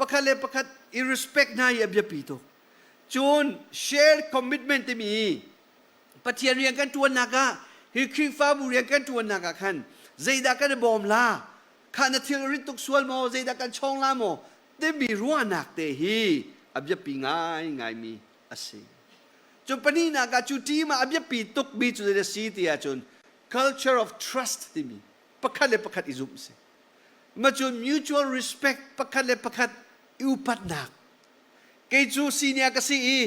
Pakhat le pakhat i respect hna hi a biapi tuk. Cun shared commitment timi Pathian rian kan ṭuannak ah hi Khrihfabu rian kan ṭuannak ah khan zeidah kan i bawm la kha na thil rit tuk sual maw zeidah kan chawng la maw timi ruahnak te hi a biapi ngaingaimi a si. Cun pahnihnak ah cu team ah a biapi tukmi cu zeidah si ti ahcun culture of trust timi pakhat le pakhat i zumh si. Ma cun mutual respect pakhat le pakhat i upatnak Kei cu senior ka si i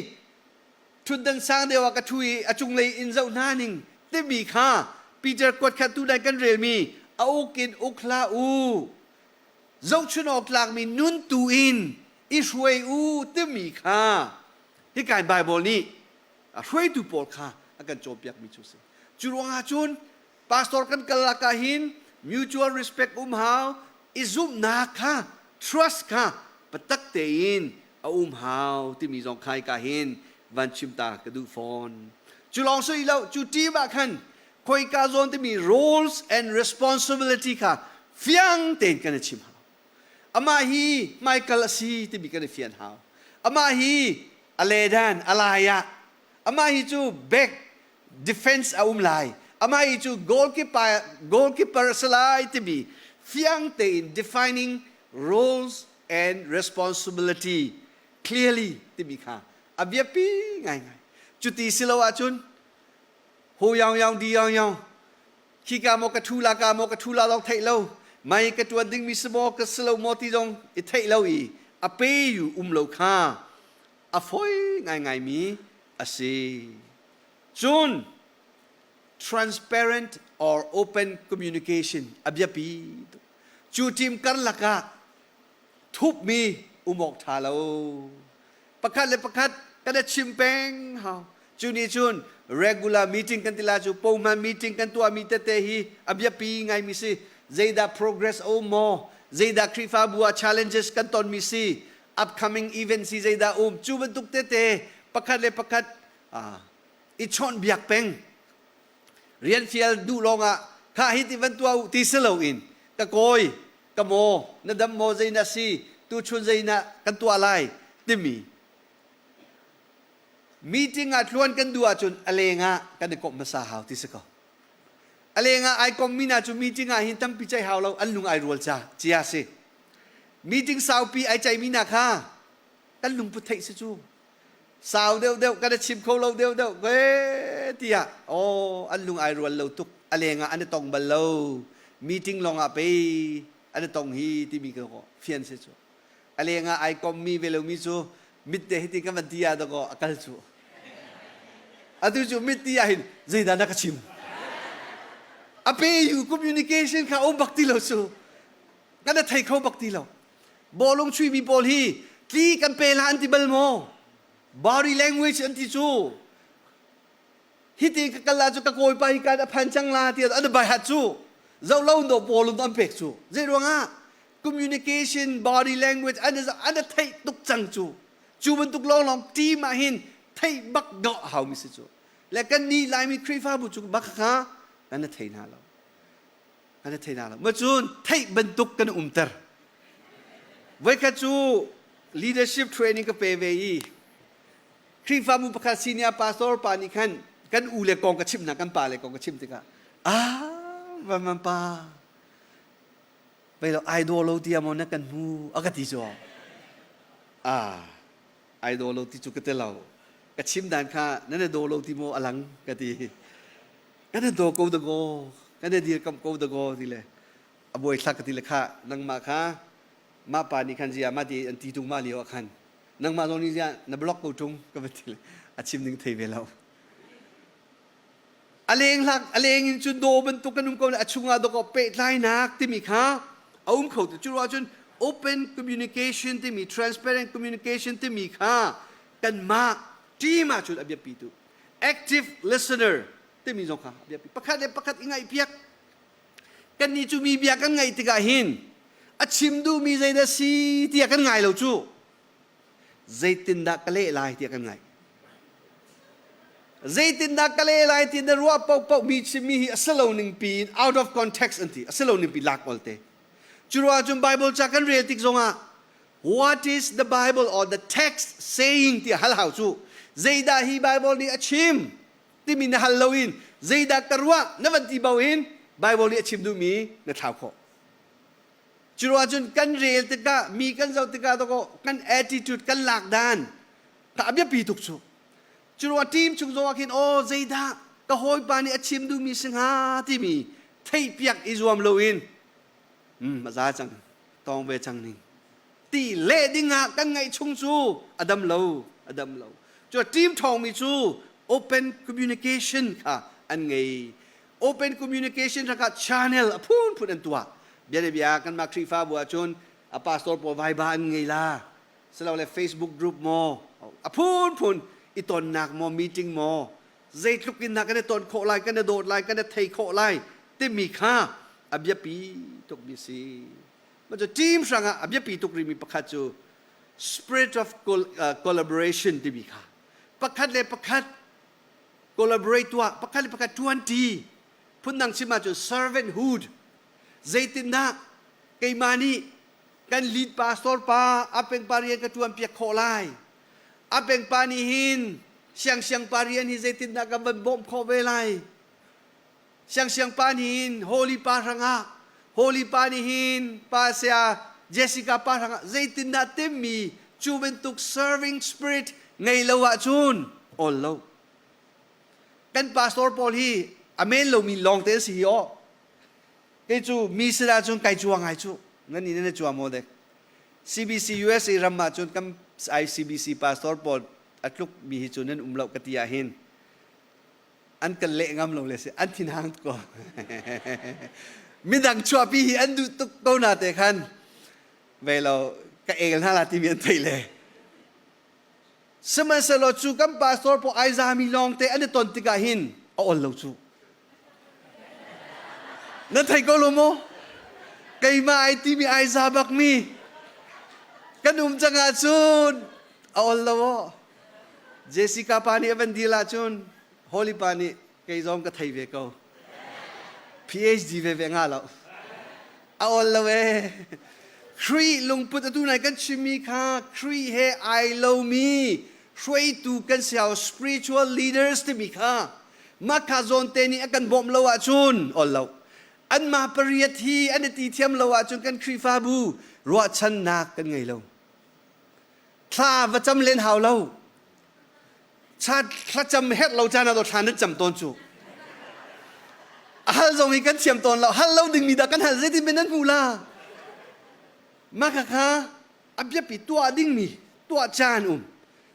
ṭhutdan sang deuh ah ka ṭhu i a cunglei in zoh hna ning timi kha Peter kuat kha tu kan relmi a uk in uk hlah u zohchun awk tlakmi nun tu in i hruai u timi kha. Hika in Bible nih a hruaitu pawl kha a kan cawnpiakmi cu a si. Cu ruangah cun pastor kan kal lak ah hin mutual respect um hau, i zumhnak kha, trust kha patak tein a um hau timi zong kha hika hin van chim ta ka duh fawn. Cu lawng si lo, cu team ah khan khoika zawn timi roles and responsibility kha fiang tein kan i chim hau. Amah hi hmaikal a si timi kan i fian hau. Amah hi a ledan, a lai ah. Amah hi cu back defense a um lai. Amah hi cu goalkeeper, goalkeeper a si lai timi fiang tein defining roles and responsibility clearly timi kha a biapi ngaingai. Cuti si lo ahcun hu yaung yaung di yaung yaung khika maw ka ṭhu la ka maw ka ṭhu la lawng theih lo mei ka ṭuan dingmi si maw ka si lo maw ti zong i theih lo i a pe yu um lo kha a fawi ngaingaimi a si. Cun transparent or open communication a biapi tuk. Cu team karlak ah thupmi um awk ṭha lo. Pakhat le pakhat kan i chim peng hau. Cu nih cun regular meeting kan ti la cu pohman meeting kan tuahmi tete hi a biapi ngaimi si. Zeidah progress a um maw? Zeidah Khrihfabu ah challenges kan tonmi si? Upcoming events hi zeidah um? Cu bantuk tete pakhat le pakhat i chawnhbiak peng. Rian fial duh lawngah kha hi ti van tuah u ti si loin ka kawi ka maw na dam maw zei na si tuchun zei na kan tuah lai timi meeting ah tluan kan duh ahcun a leng ah kan i komh hmasa hau ti si ko. A leng ah ai kommi hna cu meeting ah hin tampi ceih hau lo, an lung ai rual ca cia si. Meeting saupi ai ceihmi hna kha kan lungput theih si cu. Sau deuh deuh kan i chim kho lo deuh deuh ke tiah aw an lung ai rual lo tuk, a leng ah an i tong bal lo, meeting lawng ah pei an i tong hi timi ka fian si cu. A leng ah ai kommi ve lomi cu mit te hiti kan van ti ah dakaw a kal cu. Atu cu mit ti ah hin zeidah na ka chim? A pe yu communication kha um bak ti lo cu. Kan a thei kho bak ti lo. Bawlung chuimi pawl hi tli kan pe la an ti bal maw? Body language an ti cu. Hiti ka kal la cu ka kawipa hi kan a phan cang la tiah an bai hat cu. Zoh lo do bawlung an pek cu. Zei ruangah communication body language an an theih tuk cang cu. Cu bantuk lawnglawng team ah hin theih bak dawh hau mi si cu. Le kan nih Laimi Khrihfabu cu bak kha kan thei hna lo. Kan thei hna lo. Ma cun theih bantuk kan umter. Voikhat cu leadership training ka pe ve i Khrihfabu pakhat senior pastor pa nih khan kan u le kong ka chimh hna, kan pa le kong ka chimh tikah ah van van pa pei lo idol lo tia maw na kan hmu a ka ti cu ah idol lo ti cu ka ti lo ka chim dan kha nan i daw lo ti maw alang ka ti kan i daw ko dago kan i dirkamh ko dago ti le a buai thlak ka ti le kha nangmah kha mah pa nih khan zia ma ti an ti tung ma lio ah khan nangmah zong nih ziah na block ko ṭung ka va ti a chim ning thei ve lo. A leng hlak a leng in cun daw bantuk kan um ko a chungah dawkaw pehtlainak timi kha a um kho tu. Cu ruah cun open communication timi, transparent communication timi kha kanmah team ah cun a biapi tu. Active listener timi zong kha a biapi. Pakhat le pakhat i ngaihpiak. Kannih cu mi bia kan ngaih tikah hin a chim duhmi zeidah si tiah kan ngai lo cu. Zeitindah ka leh lai tiah kan ngaih. Zeitindah ka leh lai ti na ruah paohpaoh mi chimmi hi a si lo ning piin out of context an ti, a si lo ning pi lak olte. Cu ruah cun Bible ca kan rel tik zongah what is the Bible or the text saying tiah hal hau cu. Zeidah hi Bible nih a chim timi na hal loin zeidah ka ruah na van ti bo in Bible nih a chim duhmi na thlau khawh. Cu ruah cun kan rel tikah mi kan zoh tikah dawkaw kan attitude kan lak dan kha a biapi tuk cu. Cu ruah team chung zong ah khin aw zeidah ka hawipa nih a chim duhmi si hnga timi theihpiak i zuam loin a za cang tawng ve cang ning ti leh ding ah kan ngaih chung cu a dam lo, a dam lo. Cu team ṭhawngmi cu open communication kha an ngei. Open communication rakah channel a phunphun an tuah. Bia le bia kanmah Khrihfabu ahcun a pastor pawl Viber an ngei la silole Facebook group maw. A phunphun i tonnak maw meeting maw zeitluk in dah kan i ton khawh lai, kan i dawt lai, kan i thei khawh lai timi kha a biapi tukmi si. Mah cu team hrangah a biapi tuk rihmi pakhat cu spirit of collaboration timi kha pakhat le pakhat collaborate tuah, pakhat le pakhat ṭuanṭi. Phundang chim ahcun servanthood. Zeitindah keimah nih kan lead pastor pa a pengpa rian ka ṭuan piak khawh lai? A pengpa nih hin siangsiang pa rian hi zeitindah ka van bawmh khawh ve lai? Siangsiang pa nih hin Holy pa hrangah Holy pa nih hin pa saya Jessica pa hrangah zeitindah timmi cu bantuk serving spirit ngei lo ahcun awl lo. Kan pastor pawl hi a men lomi lawng te si hi aw. Kei cu mi sin ahcun kai cua ngai cu. Nan nih nan cua maw dek? CBC USA ram ahcun kan ICBC pastor pawl a tluk mi hi cu nan um lo ka ti ah hin an kan leh ngam lo le si an thinhang tuk ko. Midang chuahpi hi an duh tuk ko na te khan ve lo ka el hna la timi an theih le. Sihmanhsehlaw cu kan pastor pawl ai zami lawngte an i ton tikah hin a ol lo cu. Nan thei ko lo maw? Keimah ai timi ai za bakmi kan um cang ahcun a ol lo aw. Jessica pa nih a van dil ahcun Holy pa nih kei zong ka thei ve ko. PhD ve ve nga lo. A ol lo ee. Khrih lungput atu nai kan chimmi kha Khrih he ai lomi hruaitu kan si hau spiritual leaders timi kha mah kha zawn te nih a kan bawmh lo ahcun ol lo. Anmah pariat hi an i ti thiam lo ahcun kan Khrihfabu ruahchannak kan ngei lo. Thla va cam len hau lo. Thlacam herh lo caan ah thla nan cam tawn cu. A hal zong hi kan thiam tawn lo. Hal lo dingmi dah kan hal zeitin men nan hmu la. Mah kha kha a biapi tuah dingmi tuah caan um.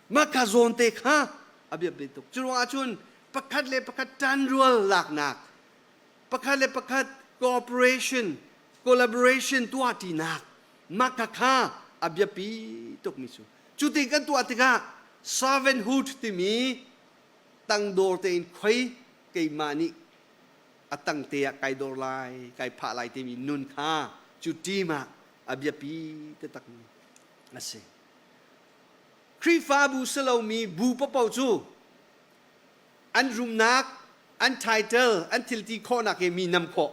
Mah kha zawn te kha a biapi tuk. Cu ruangah cun pakhat le pakhat ṭanrual laknak, pakhat le pakhat cooperation, collaboration tuah ṭinak, mah kha kha a biapi tukmi cu. Cu ti kan tuah tikah servanthood timi tangdor tein khoi keimah nih a tangte ah kai dor lai, kai phah lai timi nun kha cu team ah a biapi taktakmi a si. Khrihfabu si lomi bu paohpaoh cu an rumnak, an title, an thilti khawhnak hi mi nam khawh.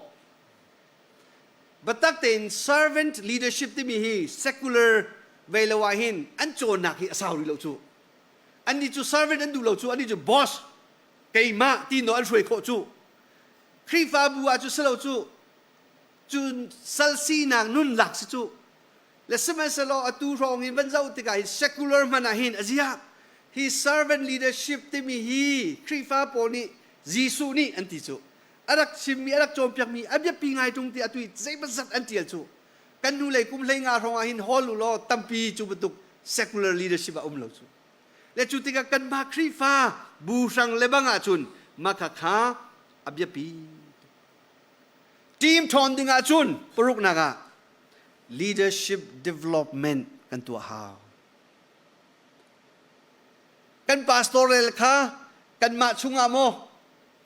Biatak tein servant leadership timi hi secular vei lo ah hin an cawnnak hi a sau rih lo cu. Annih cu servant an duh lo cu, annih cu boss keimah ti nawl an hruai khawh cu. Khrihfabu ah cu si lo cu, cu sal sinak nun lak si cu. Le sihmanhsehlaw atu hrawng in van zoh tikah hin secular hmanh ah hin a ziak. Hi servant leadership timi hi Khrihfa pawl nih Jesuh nih an ti cu. A rak chimmi a rak cawnpiakmi a biapi ngai ṭung ti atu i zeimawzat an ṭial cu kan hnulei kum 15 hrawng ah hin hawl u law tampi cu bantuk secular leadership a um lo cu le cu tikah kanmah Khrihfa bu hrang le bang ahcun mah kha kha a biapi team ṭhawn ding ahcun paruknak ah leadership development kan tuah hau. Kan pastor rel kha kanmah chungah maw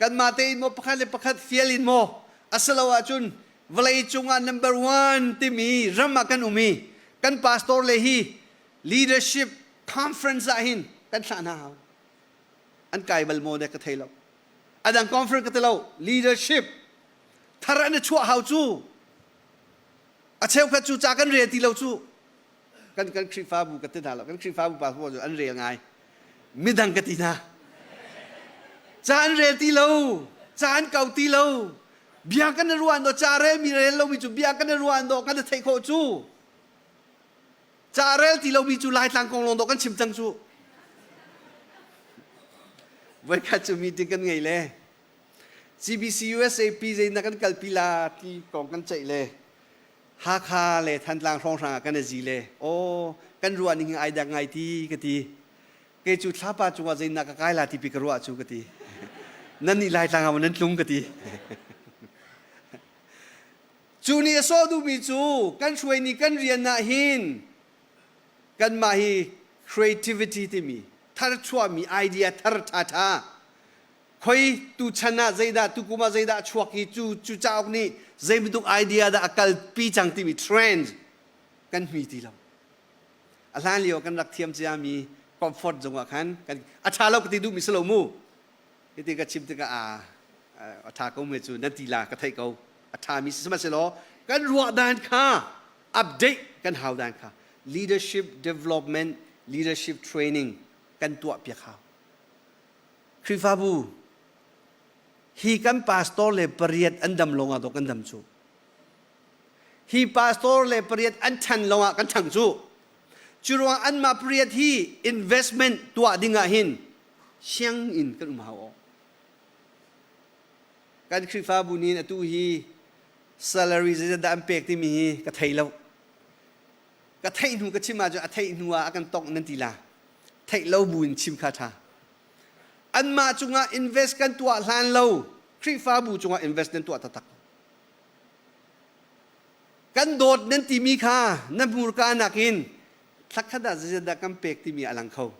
kanmah tein maw pakhat le pakhat fial in maw asilo ahcun vawlei cungah number one timi ram ah kan um i kan pastor le hi leadership conference ah hin kan thlah hna hau an kai bal maw dek ka thei lo adang conference ka ti lo leadership thar an i chuah hau cu a cheukhat cu ca kan rel ti lo cu kan kan Khrihfabu ka ti hna lo kan Khrihfabu pastor cu an rel ngai midang ka ti hna ca an rel ti lo ca an kau ti lo bia kan i ruah do ca rel mi rel lomi cu bia kan i ruah do kan i theih khawh cu ca rel ti lomi cu laitlang kong lawng do kan chim cang cu voikhat cu meeting kan ngei le CBC USAP zei na kan kalpi la ti kong kan ceih le Hakha le Thantlang hrawnghrang ah kan i zi le aw kan ruah ning ai dang ngai ti ka ti. Kei cu thlapa cungah zeinak ka kai la ti pi ka ruah cu ka ti. Nan nih Laitlang ah nan tlung ka ti. Cu nih a sawh duhmi cu kan hruai ni kan rian ah hin kanmah hi Creativity timi tharchuahmi idea thar ṭhaṭha khoi tu chan ah zeidah tukum ah zeidah a chuak i cu cu cauk nih zei bantuk idea dah a kalpi cang timi trend kan hmi ti lo. A hlan lio kan rak thiam ciami comfort zung ah khan kan a ṭha lo ka ti duhmi si lo mu. Hiti ka chim tikah a a ṭha ko me cu nan ti la ka theih ko. A ṭhami si sihmanhsehlaw kan ruah dan kha update kan hau dan kha leadership development leadership training kan tuah piak hau. Khrihfabu hi kan pastor le pariat an dam lawng ah dawh kan dam cu. Hi pastor le pariat an ṭhan lawng ah kan ṭhang cu. Cu ruang anmah pariat hi investment tuah ding ah hin sianginn kan um hau awk. Kan Khrihfabu nih atu hi salary zeizat dah an pek timi hi ka thei lo. Ka theih hnu ka chim ahcun a theih hnu ah a kan tongh nan ti la. Theih lo bu in chim kha ṭha. Anmah cungah invest kan tuah hlan lo Khrihfabu cungah invest nan tuah taktak. Kan dawt nan timi kha na hmurka nakin thlakhat ah zeizat dah kan pek timi a lang kho.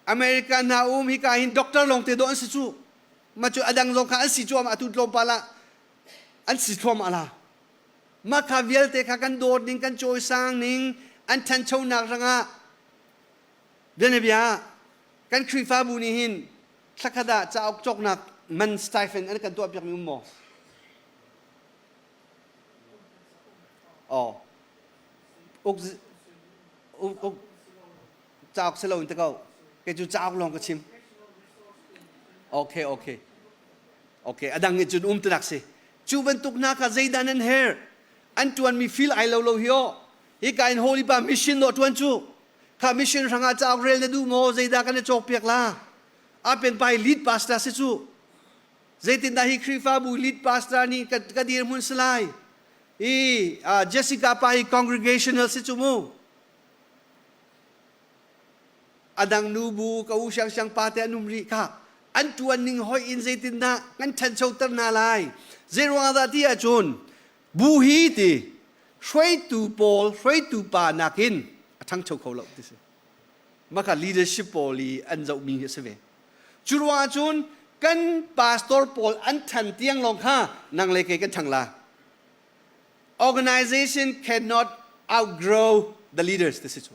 America hna um hika hin doctor lawng te dawh an si cu. Ma cu adang zong kha an si cuahmah atu tlawmpal ah an si thluahmah la. Mah kha vialte kha kan dawt ning kan cawisang ning an ṭhanchonak rangah bianabia kan Khrihfabu nih hin thlakhat ah cauk cawknak man stipend an kan tuahpiakmi um maw? Oh. Uk uk cauk si lo in te ko. Kei cu cauk lawng ka chim. Okay, okay. Okay, adang nih cun um tinak si. Cu bantuk hna kha zeidah nan herh? An ṭuanmi feel ai lo lo hi aw. Hika in Holy Pa mission dawh ṭuan cu. Kha mission hrangah cauk rel na duh maw? Zeidah kan i cawkpiak la? Apen pai lead pastor si cu. Zeitindah hi Khrihfabu lead pastor nih ka, ka dirhmun si lai? I Jessica pa hi congregational si cu mu. A dang nu bu ka u siang siang pa te an um rih kha an ṭuan ning hoi in zeitindah kan ṭhanchoter hna lai zei ruangah dah ti ahcun bu hi ti hruaitu pawl hruaitu pa nakin a ṭhangcho kho lo ti si maka leadership pawl i an zohmi hi a si ve cu ruangah cun kan pastor pawl an ṭhan tiang lawng kha nang le kei kan ṭhang la Organization cannot outgrow the leaders ti si cu.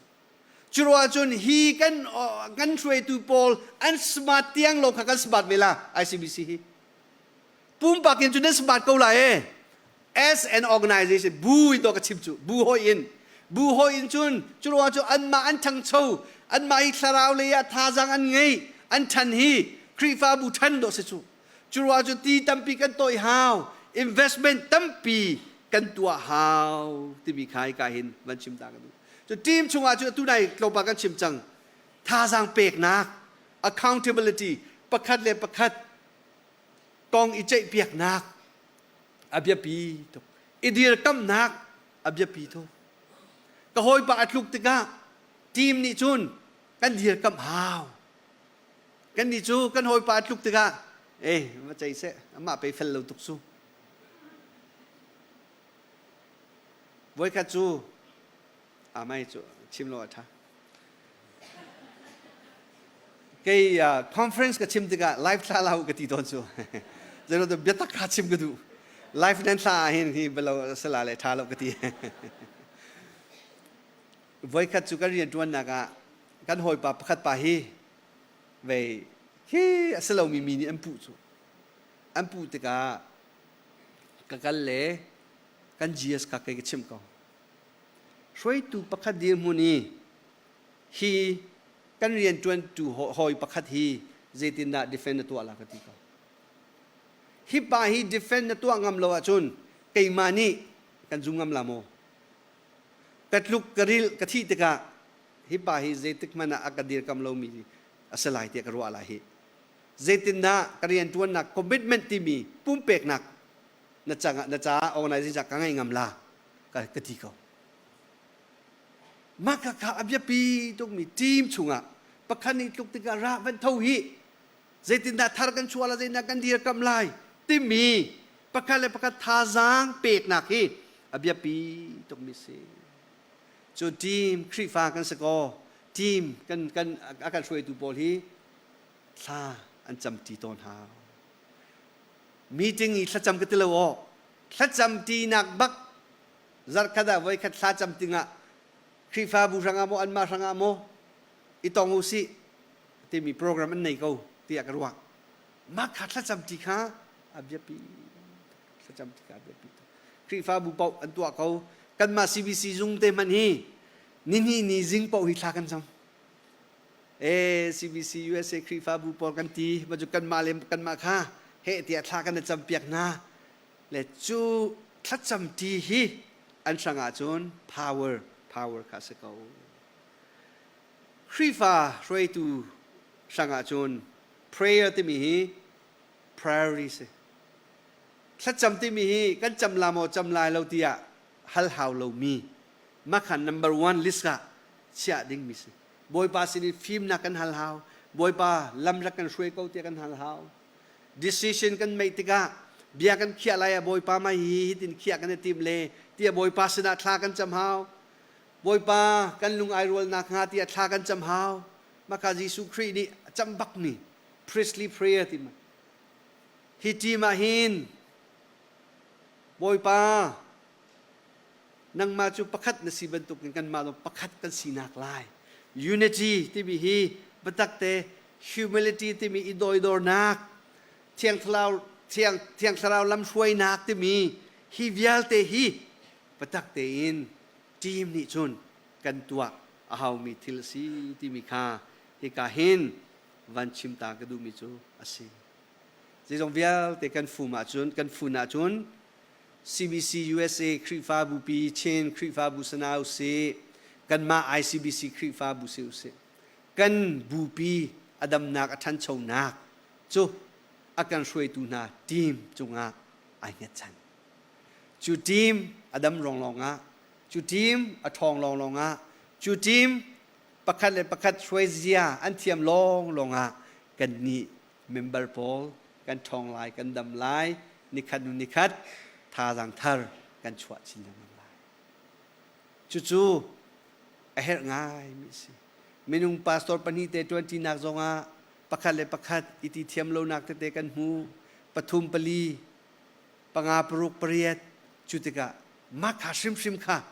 Cu ruah cun hi kan kan hruaitu pawl an smart tiang lo kha kan smart ve la ICBC hi. Pumpak in cun nan smart ko la e. As an organization bu in to ka chim cu bu hoi in bu hoi in cun cu ruah cu anmah an ṭhangcho anmah hi thlarau lei ah thazaang an ngei an ṭhan hi Khrihfabu ṭhan dawh si cu. Curuah cu ti tampi kan tawih hau, investment tampi kan tuah hau timi kha hika hin van chim ta ka duh. Cu team chungah cu atu nai tlawmpal kan chim cang. Thazaang peknak, accountability, pakhat le pakhat kong i ceihpiaknak a biapi tuk. I dirkamnak a biapi tuk. Ka hawipa a tluk tikah team nih cun kan dirkamh hau. Kannih cu kan hawipa a tluk tikah eh va cei seh amah pei fel lo tuk su. Voikhat cu amai cu chim lo a ṭha. Kei conference ka chim tikah live thla lahu ka ti tawn cu. Zeiruang biatak kha chim ka duh. Live nan thla ah hin hi balo sala le ṭha lo ka ti. Voikhat cu kan rianṭuannak ah kan hawipa pakhat pa hi vei khi a si lomi mi nih an puh cu an puh tikah ka kal le kan GS kha kei ka chimh ko hruaitu pakhat dirhmun i hi kan rianṭuantu hawi pakhat hi zeitindah defend na tuah la ka ti ko hi pa hi defend na tuah ngam lo ahcun keimah nih kan zum ngam la maw ka tluk ka ril ka thih tikah hi pa hi zeitik hmanh ah a ka dirkam lomi a si lai tiah ka ruah lai hi zeitindah ka rianṭuannak commitment timi pumpeknak na cangah na caah organization ka ngei ngam la ka, ka ti ko mah ka kha a biapi tukmi team chungah pakhat nih tluk tikah ra van tho hi zeitindah thar kan chuah la zeitindah kan dirkamh lai timi pakhat le pakhat thazaang peknak hi a biapi tukmi si. Cu team Khrihfa kan si kaw team kan kan a kan hruaitu pawl hi thla an camṭi tawn hau. Meeting i thlacam ka ti lo aw. Thlacam ṭinak bak zarhkhat ah voikhat thla cam tingah Khrihfabu hrangah maw anmah hrangah maw i tong u sih timi program an nei ko tiah ka ruah. Mah kha thlacam ṭi kha a biapi thlacam ṭi kha a biapi tuk. Khrihfabu paoh an tuah ko. Kanmah CBC zung te hmanh hi nihnih ni zing paoh hi thla kan cam. E CBC USA Khrihfabu pawl kan ti ma cu kanmah le kanmah kha heh tiah thla kan i cam piak hna. Le cu thlacam ṭi hi an hrang ahcun power power kha a si ko. Khrihfa hruaitu hrang ahcun prayer timi hi priority si. Thlacam timi hi kan cam la maw cam lai lo tiah hal hau lomi makhan number one list ah chiah dingmi si. Bawipa sin in fimnak kan hal hau. Bawipa lam rak kan hruai ko tiah kan hal hau. Decision kan meih tikah bia kan khiah lai ah Bawipa mai hi hitin khiah kan i tim le tiah Bawipa sinah thla kan cam hau. Bawipa kan lung ai rual nakhnga tiah thla kan cam hau. Maka Jesuh Khrih nih a cam bakmi priestly prayer ti ma. Hi team ah hin Bawipa nangmah cu pakhat na si bantukin kanmah zong pakhat kan sinak lai. Unity timi hi biatak te humility timi i doidornak thiang thlarau thiang thiang thlarau lamhruainak timi hi vialte hi biatak tein team nih cun kan tuah a haumi thil a si timi kha hika hin van chim ta ka duhmi cu a si. Zeizong vialte kan fum ahcun kan fun ahcun CBC USA Khrihfabu pi Chin Khrihfabu sana usih kanmah ICBC Khrihfabu si usih kan bupi a damnak a ṭhanchonak cu a kan hruaitu hna team cungah ai hngatchan. Cu team a dam rong lawngah cu team a ṭhawng lawnglawng ah cu team pakhat le pakhat hruaizia an thiam lawnglawng ah kannih member pawl kan ṭhawng lai kan dam lai nikhat hnu nikhat thazaang thar kan chuah chin lengmang lai. Cucu a herh ngaimi a si. Minung pastor pahnih te ṭuanṭinak zongah pakhat le pakhat i ti thiam lonak tete kan hmu pathum pali panga paruk pariat cu tikah mah kha hrimhrim kha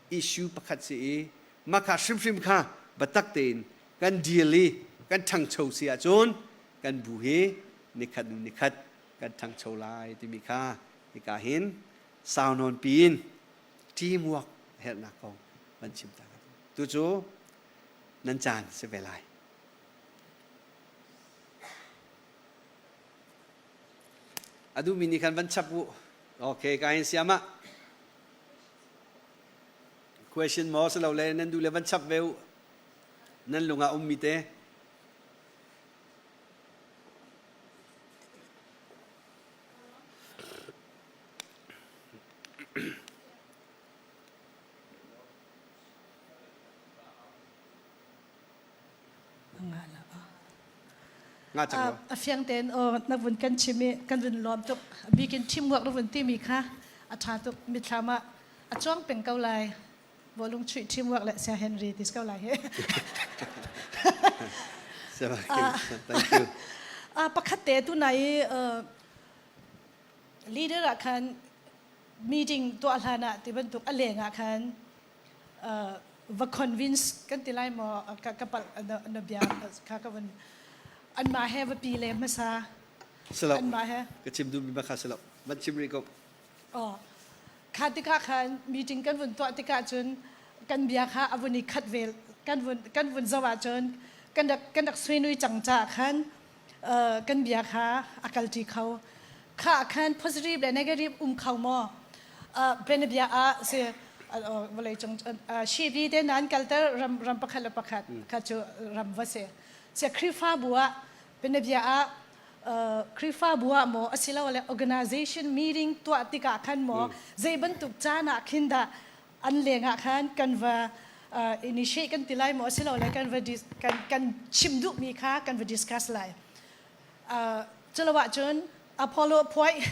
issue pakhat si i mah kha hrimhrim kha biatak tein kan deal i kan ṭhangcho si ahcun kan bu hi nikhat hnu nikhat kan ṭhangcho lai timi kha hika hin sau nawn piin teamwork herhnak kong van chim ta tu cu nan caan si ve lai. A duhmi nih khan van chap u. Okay, ka in siam ah. Question maw si lo le nan duh le van chap ve u. Nan lung ah ummi te. A fiang tein aw na vun kan chim i kan vun lawm tuk. Bikin teamwork na vun timi kha a ṭha tuk. Mitthlam ah a cuang peng ko lai. Bawlung chuih teamwork le Sia Henry ti ko lai hi. Thank you. Pakhat te tu nai leader ah khan meeting tuah hlan ah ti bantuk a leng ah khan va convince kan ti lai maw ka ka palh na bia kha ka vun anmah he va pi le hmasa Silo. anmah he Ka chim duhmi bak kha silo. Van chim rih ko. Oh kha tikah khan meeting kan vun tuah tikah cun kan bia kha a vun i khat ve kan vun kan vun zoh ahcun kan rak kan rak suinui cang caah khan kan bia kha a kalṭi kho kha khan positive le negative um kho maw bianabia ah si vawlei cung shivi te nan kalter ram ram pakhat le pakhat kha cu ram va si sia Khrihfabu ah bianabia ah Khrihfabu ah maw asilole organization meeting tuah tikah khan maw zei bantuk caan ah khin dah an leng ah khan kan va initiate kan ti lai maw asilole kan va kan kan chim duhmi kha kan va discuss lai culo ahcun Apollo point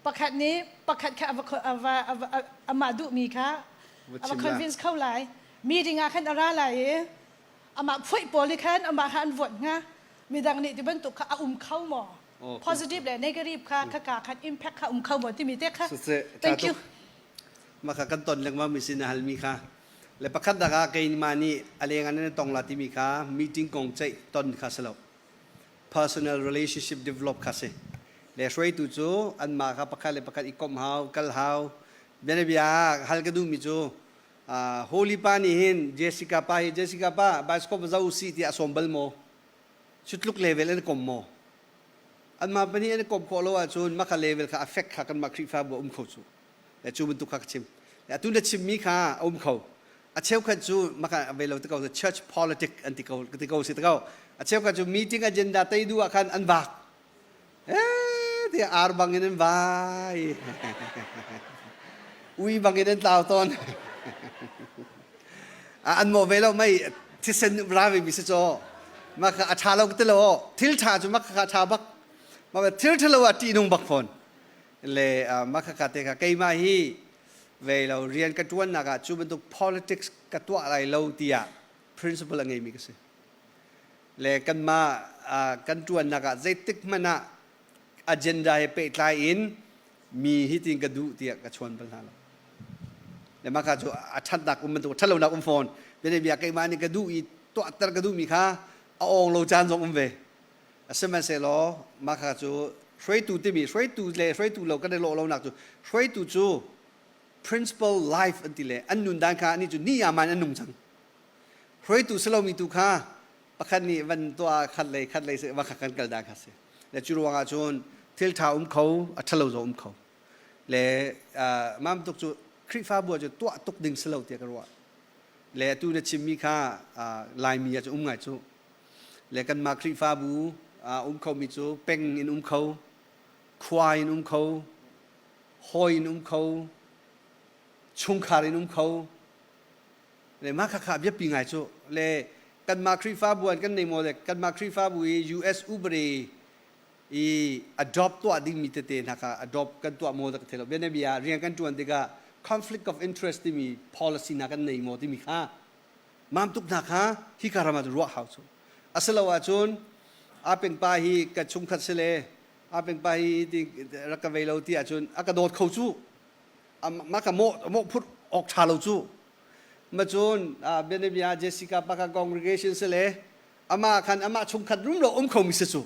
pakhat nih pakhat kha ava amah duhmi kha ava convince kho lai. Meeting ah khan a ra lai i amah phuaih pawl nih khan amah kha an vote hnga. Midang nih ti bantuk kha a um kho maw? Positive le negative kha khaka khan impact kha um kho maw timi te kha. Thank you. Mah kha kan ton lengmang mi sin a halmi kha le pakhat dak ah keimah nih a leng ah nan tong la timi kha meeting kong ceih ton kha si lo. Personal relationship develop kha si. Le hruaitu cu anmah kha pakhat le pakhat i komh hau, kal hau. Bianabia hal ka duhmi cu Holy pa nih hin Jessica pa hi Jessica pa bioscope va zoh usih tiah a sawm bal maw? Cutluk level an kom maw? Anmah pahnih an i komh khawh lo ahcun mah kha level kha affect kha kanmah Khrihfabu a um kho cu. Le cu bantuk kha ka chim. Le atu na chimmi kha a um kho. A cheukhat cu mah kha ve lo ti ko church politic an ti ko ti ko si ti ko. A cheukhat cu meeting agenda tei duh ah khan an vak. Eh tiah ar bang in an vai. Ui bang in an tlau tawn. An mawh ve lo mei thisen ra ve mi si caw. Mah kha a ṭha lo ti lo thil ṭha cu mah kha ṭha bak. Mah thil ṭha lo ah ṭihnung bak fawn. Le mah kha te kha keimah hi ve lo rian ka ṭuannak ah cu bantuk politics ka tuah lai lo tiah principle a ngeimi ka si. Le kanmah kan ṭuannak ah zeitik hmanh ah agenda he pehtlai in mi hi tin ka duh tiah ka chuan bal hna lo. Le mah kha cu a ṭhatnak um bantuk ṭhatlonak um fawn. Bianabia keimah nih ka duh i tuahter ka duhmi kha a awng lo caan zong um ve. Sihmanhsehlaw mah kha cu hruaitu timi hruaitu le hruaitu lo kan i lawh lonak cu hruaitu cu principle life an ti le an nun dan kha ani cu ni aman an nung cang. Hruaitu si lomi tu kha pakhat nih van tuah khat lei khat lei va kha kan kal dan kha si. Le cu ruangah cun thil ṭha um kho a ṭhalo zong um kho. Le mam tuk cu Khrihfabu cu tuah tuk ding si lo tiah ka ruah. Le atu na chimmi kha Laimi ah cu um ngai cu. Le kanmah Khrihfabu um khomi cu peng in um kho, khua in um kho, hawi in um kho, chungkhar in um kho. Le mah khakha biapi ngai cu. Le kanmah Khrihfabu an kan nei maw le kanmah Khrihfabu i US upade i adopt tuah dingmi tete hna kha adopt kan tuah maw ka thei lo. Bianabia rian kan ṭuan tikah conflict of interest timi policy hna kan nei maw timi kha mam tuk hna kha hika ram ah ruah hau cu. Asilo ahcun apeng pa hi ka chungkhat si le apeng pa hi ti rak ka vei lo ti ahcun a ka dawt kho cu. Ma ka mawh mawh phut awk ṭha lo cu. Ma cun bianabia Jessica Paka congregation si le amah khan amah chungkhat rum lo um kho mi si cu.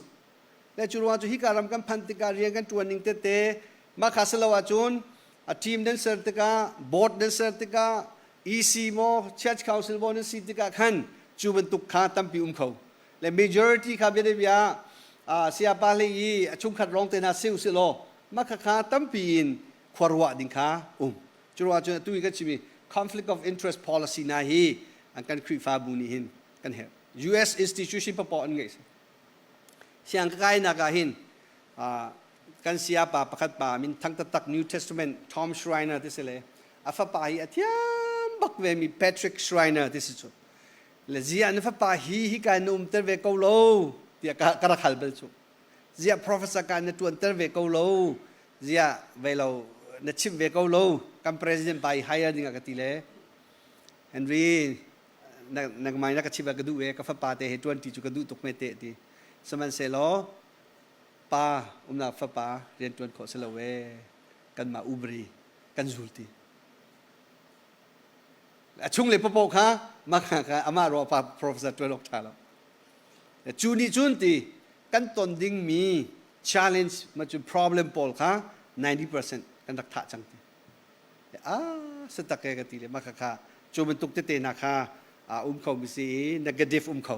Le cu ruang cu hika ram kan phan tikah rian kan ṭuan ning tete mah kha si lo ahcun a team nan ser tikah board nan ser tikah EC maw church council maw nan si tikah khan cu bantuk kha tampi um kho le majority kha bianabia sayapa hlei i a chungkhat rong te hna si usih law mah kha kha tampi in khua ruah ding kha um cu ruang cun atu i kan chimi conflict of interest policy na hi an kan Khrihfabu nih hin kan herh US institution papoh an ngeih siang ka kainak ah hin kan sayapa pakhat pa min thang taktak New Testament Tom Schreiner ti si le a fapa hi a thiam bak ve mi Patrick Schreiner ti si cu le zia na fapa hi hi ka na umter ve ko lo tiah ka rak hal bal cu ziah professor ka na tuanter ve ko lo ziah ve lo na chimh ve ko lo kan president pa i hire ding ah ka ti le Henry nangmah na ka chimh ah ka duh ve ka fapa te he tuan ti cu ka duh tuk me te ti sihmanhsehlaw pa umnak fapa rian tuan khawh si lo e kanmah ubri kan zul ti a chung le papo kha mah kha amah ruah pa professor tuan awk ṭha lo cu nih cun ti kan ton dingmi challenge ma cu problem pawl kha 90% kan rak thah cang ti a si tak e ka ti le mah kha cu bantuk tete hna kha a um kho mi si i negative um kho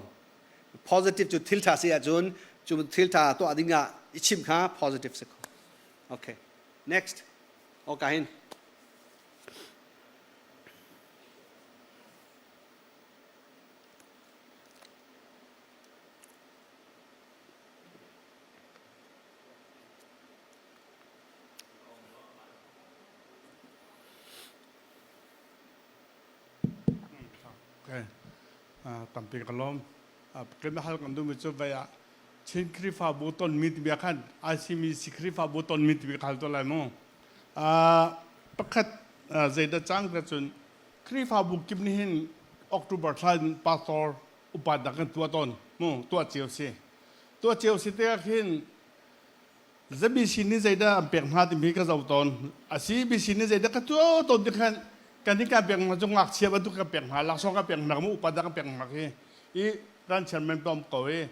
positive cu thil ṭha si ahcun cu thil ṭha tuah ding ah i chimh kha positive si kho okay next okay hin Okay. Tampi ka lawm. Kan hal kan duhmi cu vei ah Chin Khrihfabu tonmi ti bia khan ICMC Khrihfabu tonmi ti bia hal to lai mu. Pakhat zeidah cang ka cun Khrihfabu kip nih hin October thla in pastor upa dang kan tuah tawn mu tuah cio si tuah cio si tikah khin ZBC nih zeidah an pek hna timi ka zoh tawn. A CBC nih zeidah ka tuah tawn ti khan kan hi kan pek hna cu ngakchia bantuk kan pek hna laksawng kan pek hna mu upa dang kan pek hna khi i kan chairman tom ko i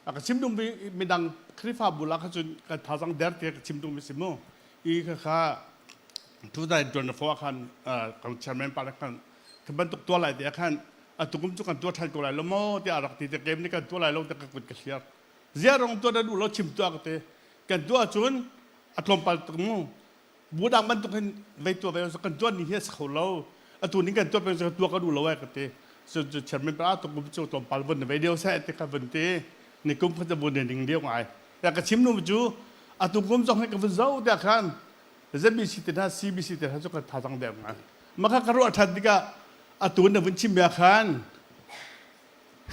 a ka chim ding midang Khrihfabu la kha cun kan thazang der ti ka chim ding mi si mu i kha kha 2024 khan kan chairman pa khan khi bantuk tuah lai ti khan atukum cu kan tuah ṭhan ko lai lo maw tiah rak ti te kem nih kan tuah lai lo te ka kut ka hliar ziah rong tuah na duh lo chim tuah ka ti kan tuah cun a tlawmpal tuk mu bu dang bantuk hin vei tuah ve kan tuah ni hi a si kho lo atu ning kan tuah peng cu tuah ka duh lo ai ka ti cu cu chairman pa tuk cu tlawmpal vun na vei deu seh ti kha vun ti ni kum kha vun ning deu ngai ya ka chim nu cu atu kum zong hi ka vun zo tiah khan ZBC te hna CBC te hna cu ka thazang deuh ngai maka ka ruah ṭhan tikah atu na vun chim bia khan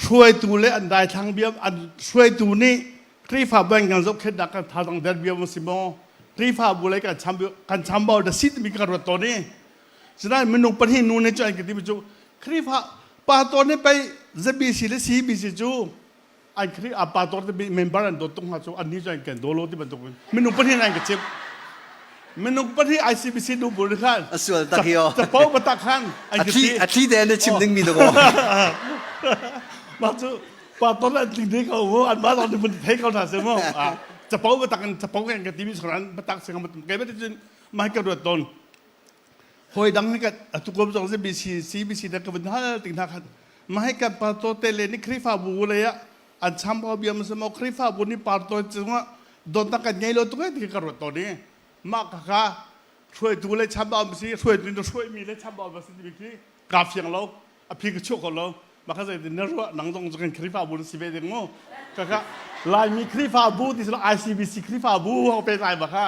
hruaitu le an daithlang bia an hruaitu nih Khrihfabu an kan zohkhenhnak kan thazang der bia si maw Khrihfabu lei kan cham kan chambau da si timi ka ruat tawn i sinain minung pahnih nu nih cu an ka timi cu Khrihfa pastor nih pei ZBC le CBC cu an Khrih a pastor te member an dawt tuk hna cu annih cu an kan daw lo ti bantuk in minung pahnih an ka chimh minung pahnih ICBC nu bul khan a sual tak hi o capo batak khan an a thli a thli te na chim ding mi dako mah cu pastor an tling ding ko mu an ma zong ni thei ko hna se mu capo batak in capo kan ka timi sran batak sing ke ba cun mai ka ruat ton hoi dang ka atu kom zong CBC CBC da ka vun hal ting hna khan mai kan pastor te le ni Khrifabu le ya an chambau biam se mo Khrihfabu nih partawi cungah dawtnak kan ngei lo tuk ti ka ruat tawn i mah ka ka hruaitu le chambau si hruaitu nih hruaimi le chambau si timi khi kaa fiang lo a phi ka chuah ko lo mah kha zeitin na ruah nang zong kan Khrihfabu na si ve ding mu ka ka Laimi Khrihfabu ti silo ICBC Khrihfabu ho pe lai ba kha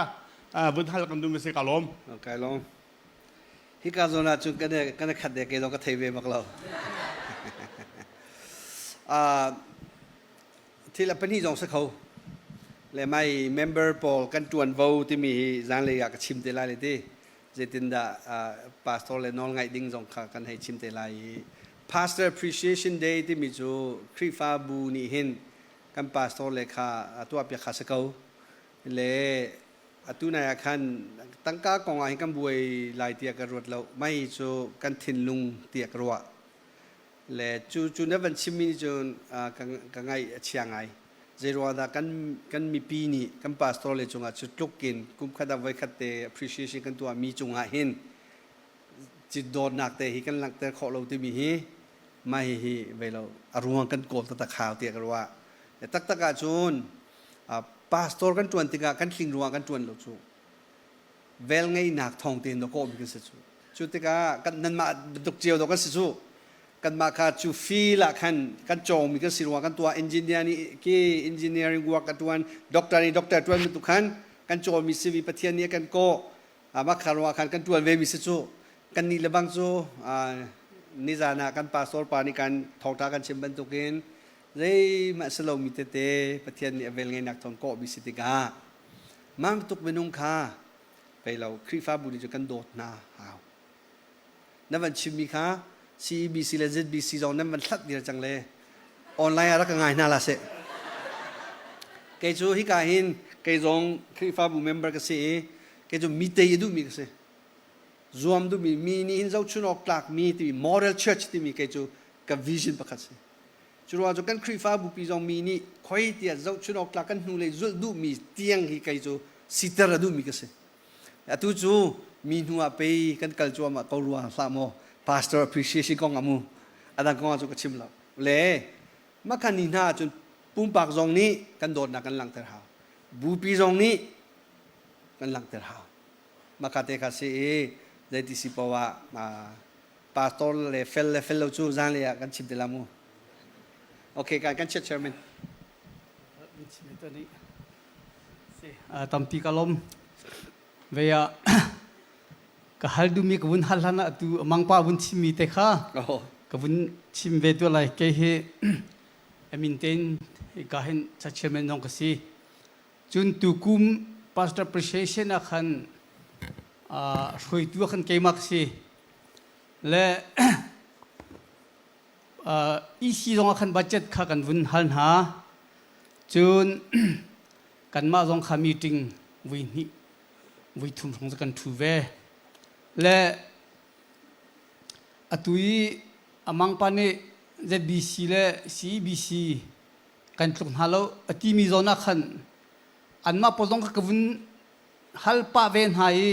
vun hal kan dum si ka lawm kai lawm Hika zawn ah cun kan i khat de ke zong ka thei ve bak lo. Thil a pahnih zong si kho. Le mai member pawl kan ṭuanvo timi hi zanlei ah ka chim te lai le ti. Zeitindah pastor le nawl ngaih ding zong kha kan hei chim te lai i Pastor Appreciation Day timi cu Khrihfabu nih hin kan pastor le kha tuahpiak kha si ko. Le Atu nai ah khan tangka kong ah hin kan buai lai tiah ka ruat lo. Mei cu kan thinlung tiah ka ruah. Le cu cu na van chimmi nih cun ka, ka ngaih a chia ngai. Zeiruang dah kan, kan mipi nih kan pastor le cungah cu tluk in kum khat ah voikhat te appreciation kan tuahmi cungah hin dawtnak te hi kan langhter khawh lo timi hi mah hihi vei lo a ruang kan kawl taktak hau tiah ka ruah. Taktak ahcun pastor kan ṭuan tikah kan tling ruangah kan ṭuan lo cu velngeihnak thawng tein dawh kawhmi kan si cu cu tikah kan nanmah bantuk cio dawh kan si cu kanmah kha cu feel ah khan kan cawngmi kan si ruangah kan tuah engineer nih ki engineering work a ṭuan doctor nih doctor ṭuan bantuk khan kan cawmi si vi Pathian nih a kan kawh mah kha ruangah khan kan ṭuan ve mi si cu kan nih le bang cu nizan ah kan pastor pa nih kan thawngṭha kan chim bantukin zeihmanh si lomi tete Pathian nih a velngeihnak thawng kawhmi si tikah mang tuk minung kha pei lo Khrihfabu nih cun kan dawt hna hau na van chimmi kha CEBC le ZBC zong nan van hlat dir cang le online ah rak ka ngai hna la seh kei cu hika hin kei zong Khrihfabu member ka si i kei cu mi tei a duhmi ka si zuam duhmi mi nih hin zohchun awk tlakmi timi moral church timi kei cu ka vision pakhat si Cu ruang cu kan Khrihfabu pi zong mi nih khoi tiah zohchun awk tlak kan hnulei zulh duhmi tiang hi kei cu siter a duhmi ka si. Atu cu mi hnu ah pei kan kal cuahmah ko rua hlah maw pastor appreciation kong ah mu adang kong ah cu ka chim lo. Le makhan ni hna ahcun pumpak zong nih kan dawtnak kan langhter hau. Bupi zong nih kan langhter hau. Maka te kha si i zeiti si poah ah pastor le fel le fel lo cu zanlei ah kan chim te la mu. Okay, kan kan chat chairman. Tampi ka lom. Ve ah ka hal duhmi ka vun hal hlan ah tu mangpa vun chimmi te kha ka vun chim ve tu lai ke hi amin ten ka hin cha chairman zong ka si. Cun tukum pastor appreciation ah khan hruaitu ah khan keimah ka si. Le EC zong ah khan budget kha kan vun hal hna. Cun kanmah zong kha meeting vui hnih vui thum hrawng cu kan ṭhu ve. Le atu i amang pa nih ZBC le CEBC kan tluk hna lo a timi zawn ah khan anmah pawl zong kha ka vun hal pah ve hna i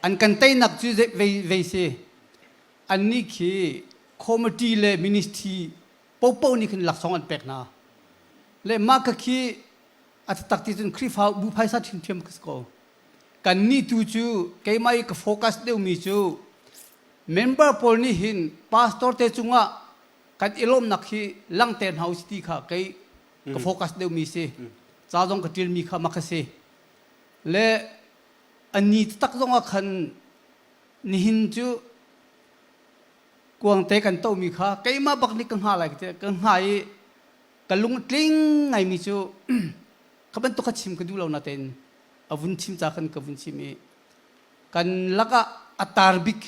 an kan teinak cu vei vei si. Annih khi committee le ministry popo nih khin laksawng an pek hna. Le mah ka khi a taktak ti cun Khrihfa bu phaisa ṭhiamṭhiam ka si ko. Kannih tu cu keimah i ka focus deuhmi cu member pawl nih hin pastor te cungah kan i lawmnak hi langhter hna usih ti kha kei ka focus deuhmi si. Ca zong ka ṭialmi kha mak a si. Le a ni taktak zongah khan nihin cu kuangte kan tohmi kha keimah bak nih ka hnga lai ka hnga i ka lung tling ngaimi cu kha bantuk kha chim ka duh lo natein a vun chim ca khan ka vun chim i kan lakah a tar bik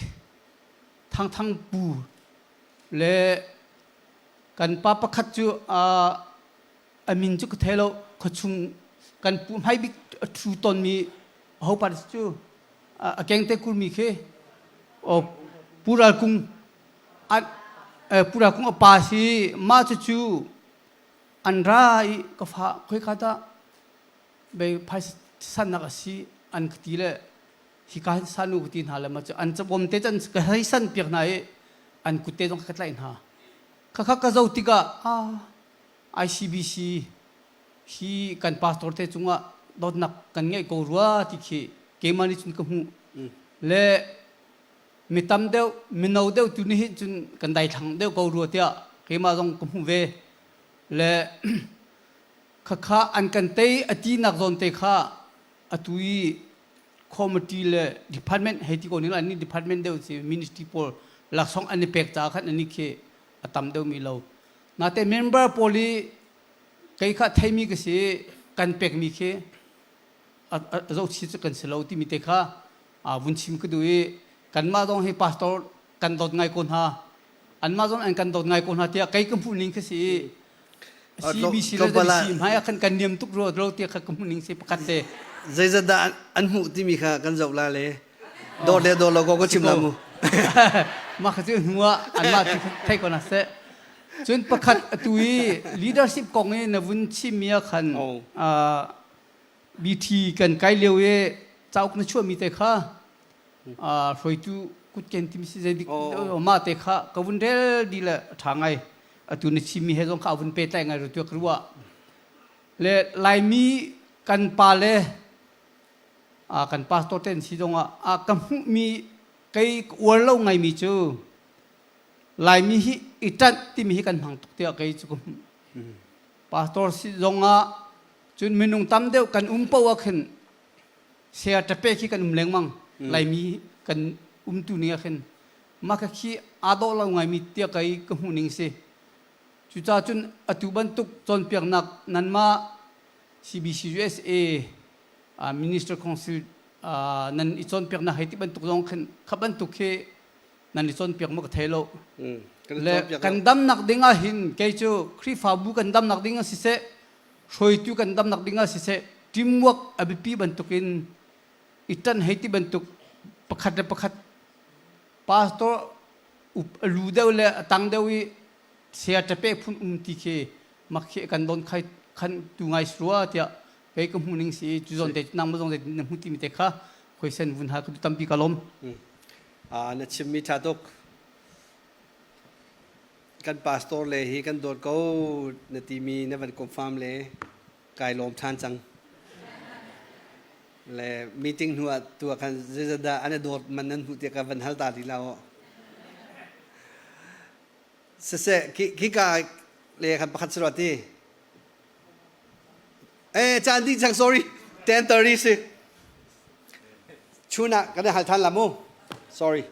Thangthang pu le kan pa pakhat cu a min cu ka thei lo khuachung kan pu hmai bik a ṭhu tonmi aho pa cu a kengte kurmi khi Pu Ral Kung Pu Ral Kung a pa si mah cucu an ra i ka fa khoika dah bei phaisa sannak a si an ka ti le hika hin san u ka ti hna le mah cu an cabawm te can ka hei san piak hna i an kut te zong ka tlaih hna khakha ka zo tikah ah ICBC hi kan pastor te cungah dawtnak kan ngeih ko rua ti khi keimah nih cun ka hmuh le mi tam deuh mino deuh tu nih hin cun kan daithlang deuh ko rua tiah keimah zong ka hmuh ve le khakha an kan tei a tinak zawn te kha atu i committee le department hei ti ko ning an ni department deuh si ministry pawl laksawng an i pek caah khan ani khi a tam deuh mi lo nate member pawl i kei kha theimi ka si kan pekmi khi a zohchi cu kan si lo timi te kha vun chim ka duh i kanmah zong hi pastor kan dawt ngai ko hna anmah zong an kan dawt ngai ko hna tiah kei ka hmuh ning khi si i CBC le ZBC hmai ah khan kan niam tuk rua lo tiah kha ka hmuh ning si pakhat te. Zeizat dah an hmuh timi kha kan zoh la le dawt le dawt lo ko ka chim la mu. Mah kha cu hnu ah anmah tu thei ko na seh. Cun pakhat atu i leadership kong i na vun chimmi ah khan BT kan kai lio i cauk na chuahmi te kha hruaitu kutken timi si zeidik mah te kha ka vun rel di le ṭha ngai atu na chimmi he zong kha a vun pehtlaih ngai ru ka ruah le Laimi kan pa le kan pastor ten si zong ah ka hmuhmi kei uar lo ngaimi cu Laimi hi i ṭanh timi hi kan hmang tuk tiah kei cu ka hmuh pastor si zong ah cun minung tam deuh kan um poah khin Saya ṭape khi kan um lengmang. Laimi kan umtu ning ah khin mah kha khi aa dawh lo ngaimi tiah kei ka hmuh ning si. Cucaah cun atu bantuk cawnpiaknak nanmah CBC USA Minister Council nan i cawnpiaknak hei ti bantuk zong khin kha bantuk khi nan i cawnpiak maw ka thei lo. Le kan damnak ding ah hin kei cu Khrihfabu kan damnak ding ah siseh hruaitu kan damnak ding ah siseh teamwork a biapi bantukin i ṭan hei ti bantuk pakhat le pakhat pastor a lu deuh le a tang deuh i saya ṭape phun um ti khi mak khi kan don khai khan tu ngai rua tiah kei ka hmu ning si cu zawn te nang ma zong te na hmu ti mi te kha khoisen vun ha ka tampi ka lom. Na chimmi ṭha tuk. Kan pastor le hi kan dawt ko na timi na van confirm le kai lawm ṭhan cang. Le meeting hnu ah tu ah khan zeizatdah an i dawt man nan hmuh tiah ka van hal ta ti la aw. Siseh, khika le khan pakhat si rua ti. Eh, caan dih cang, sorry. 10:30 si. Chun ah kan i hal than la mu. Sorry.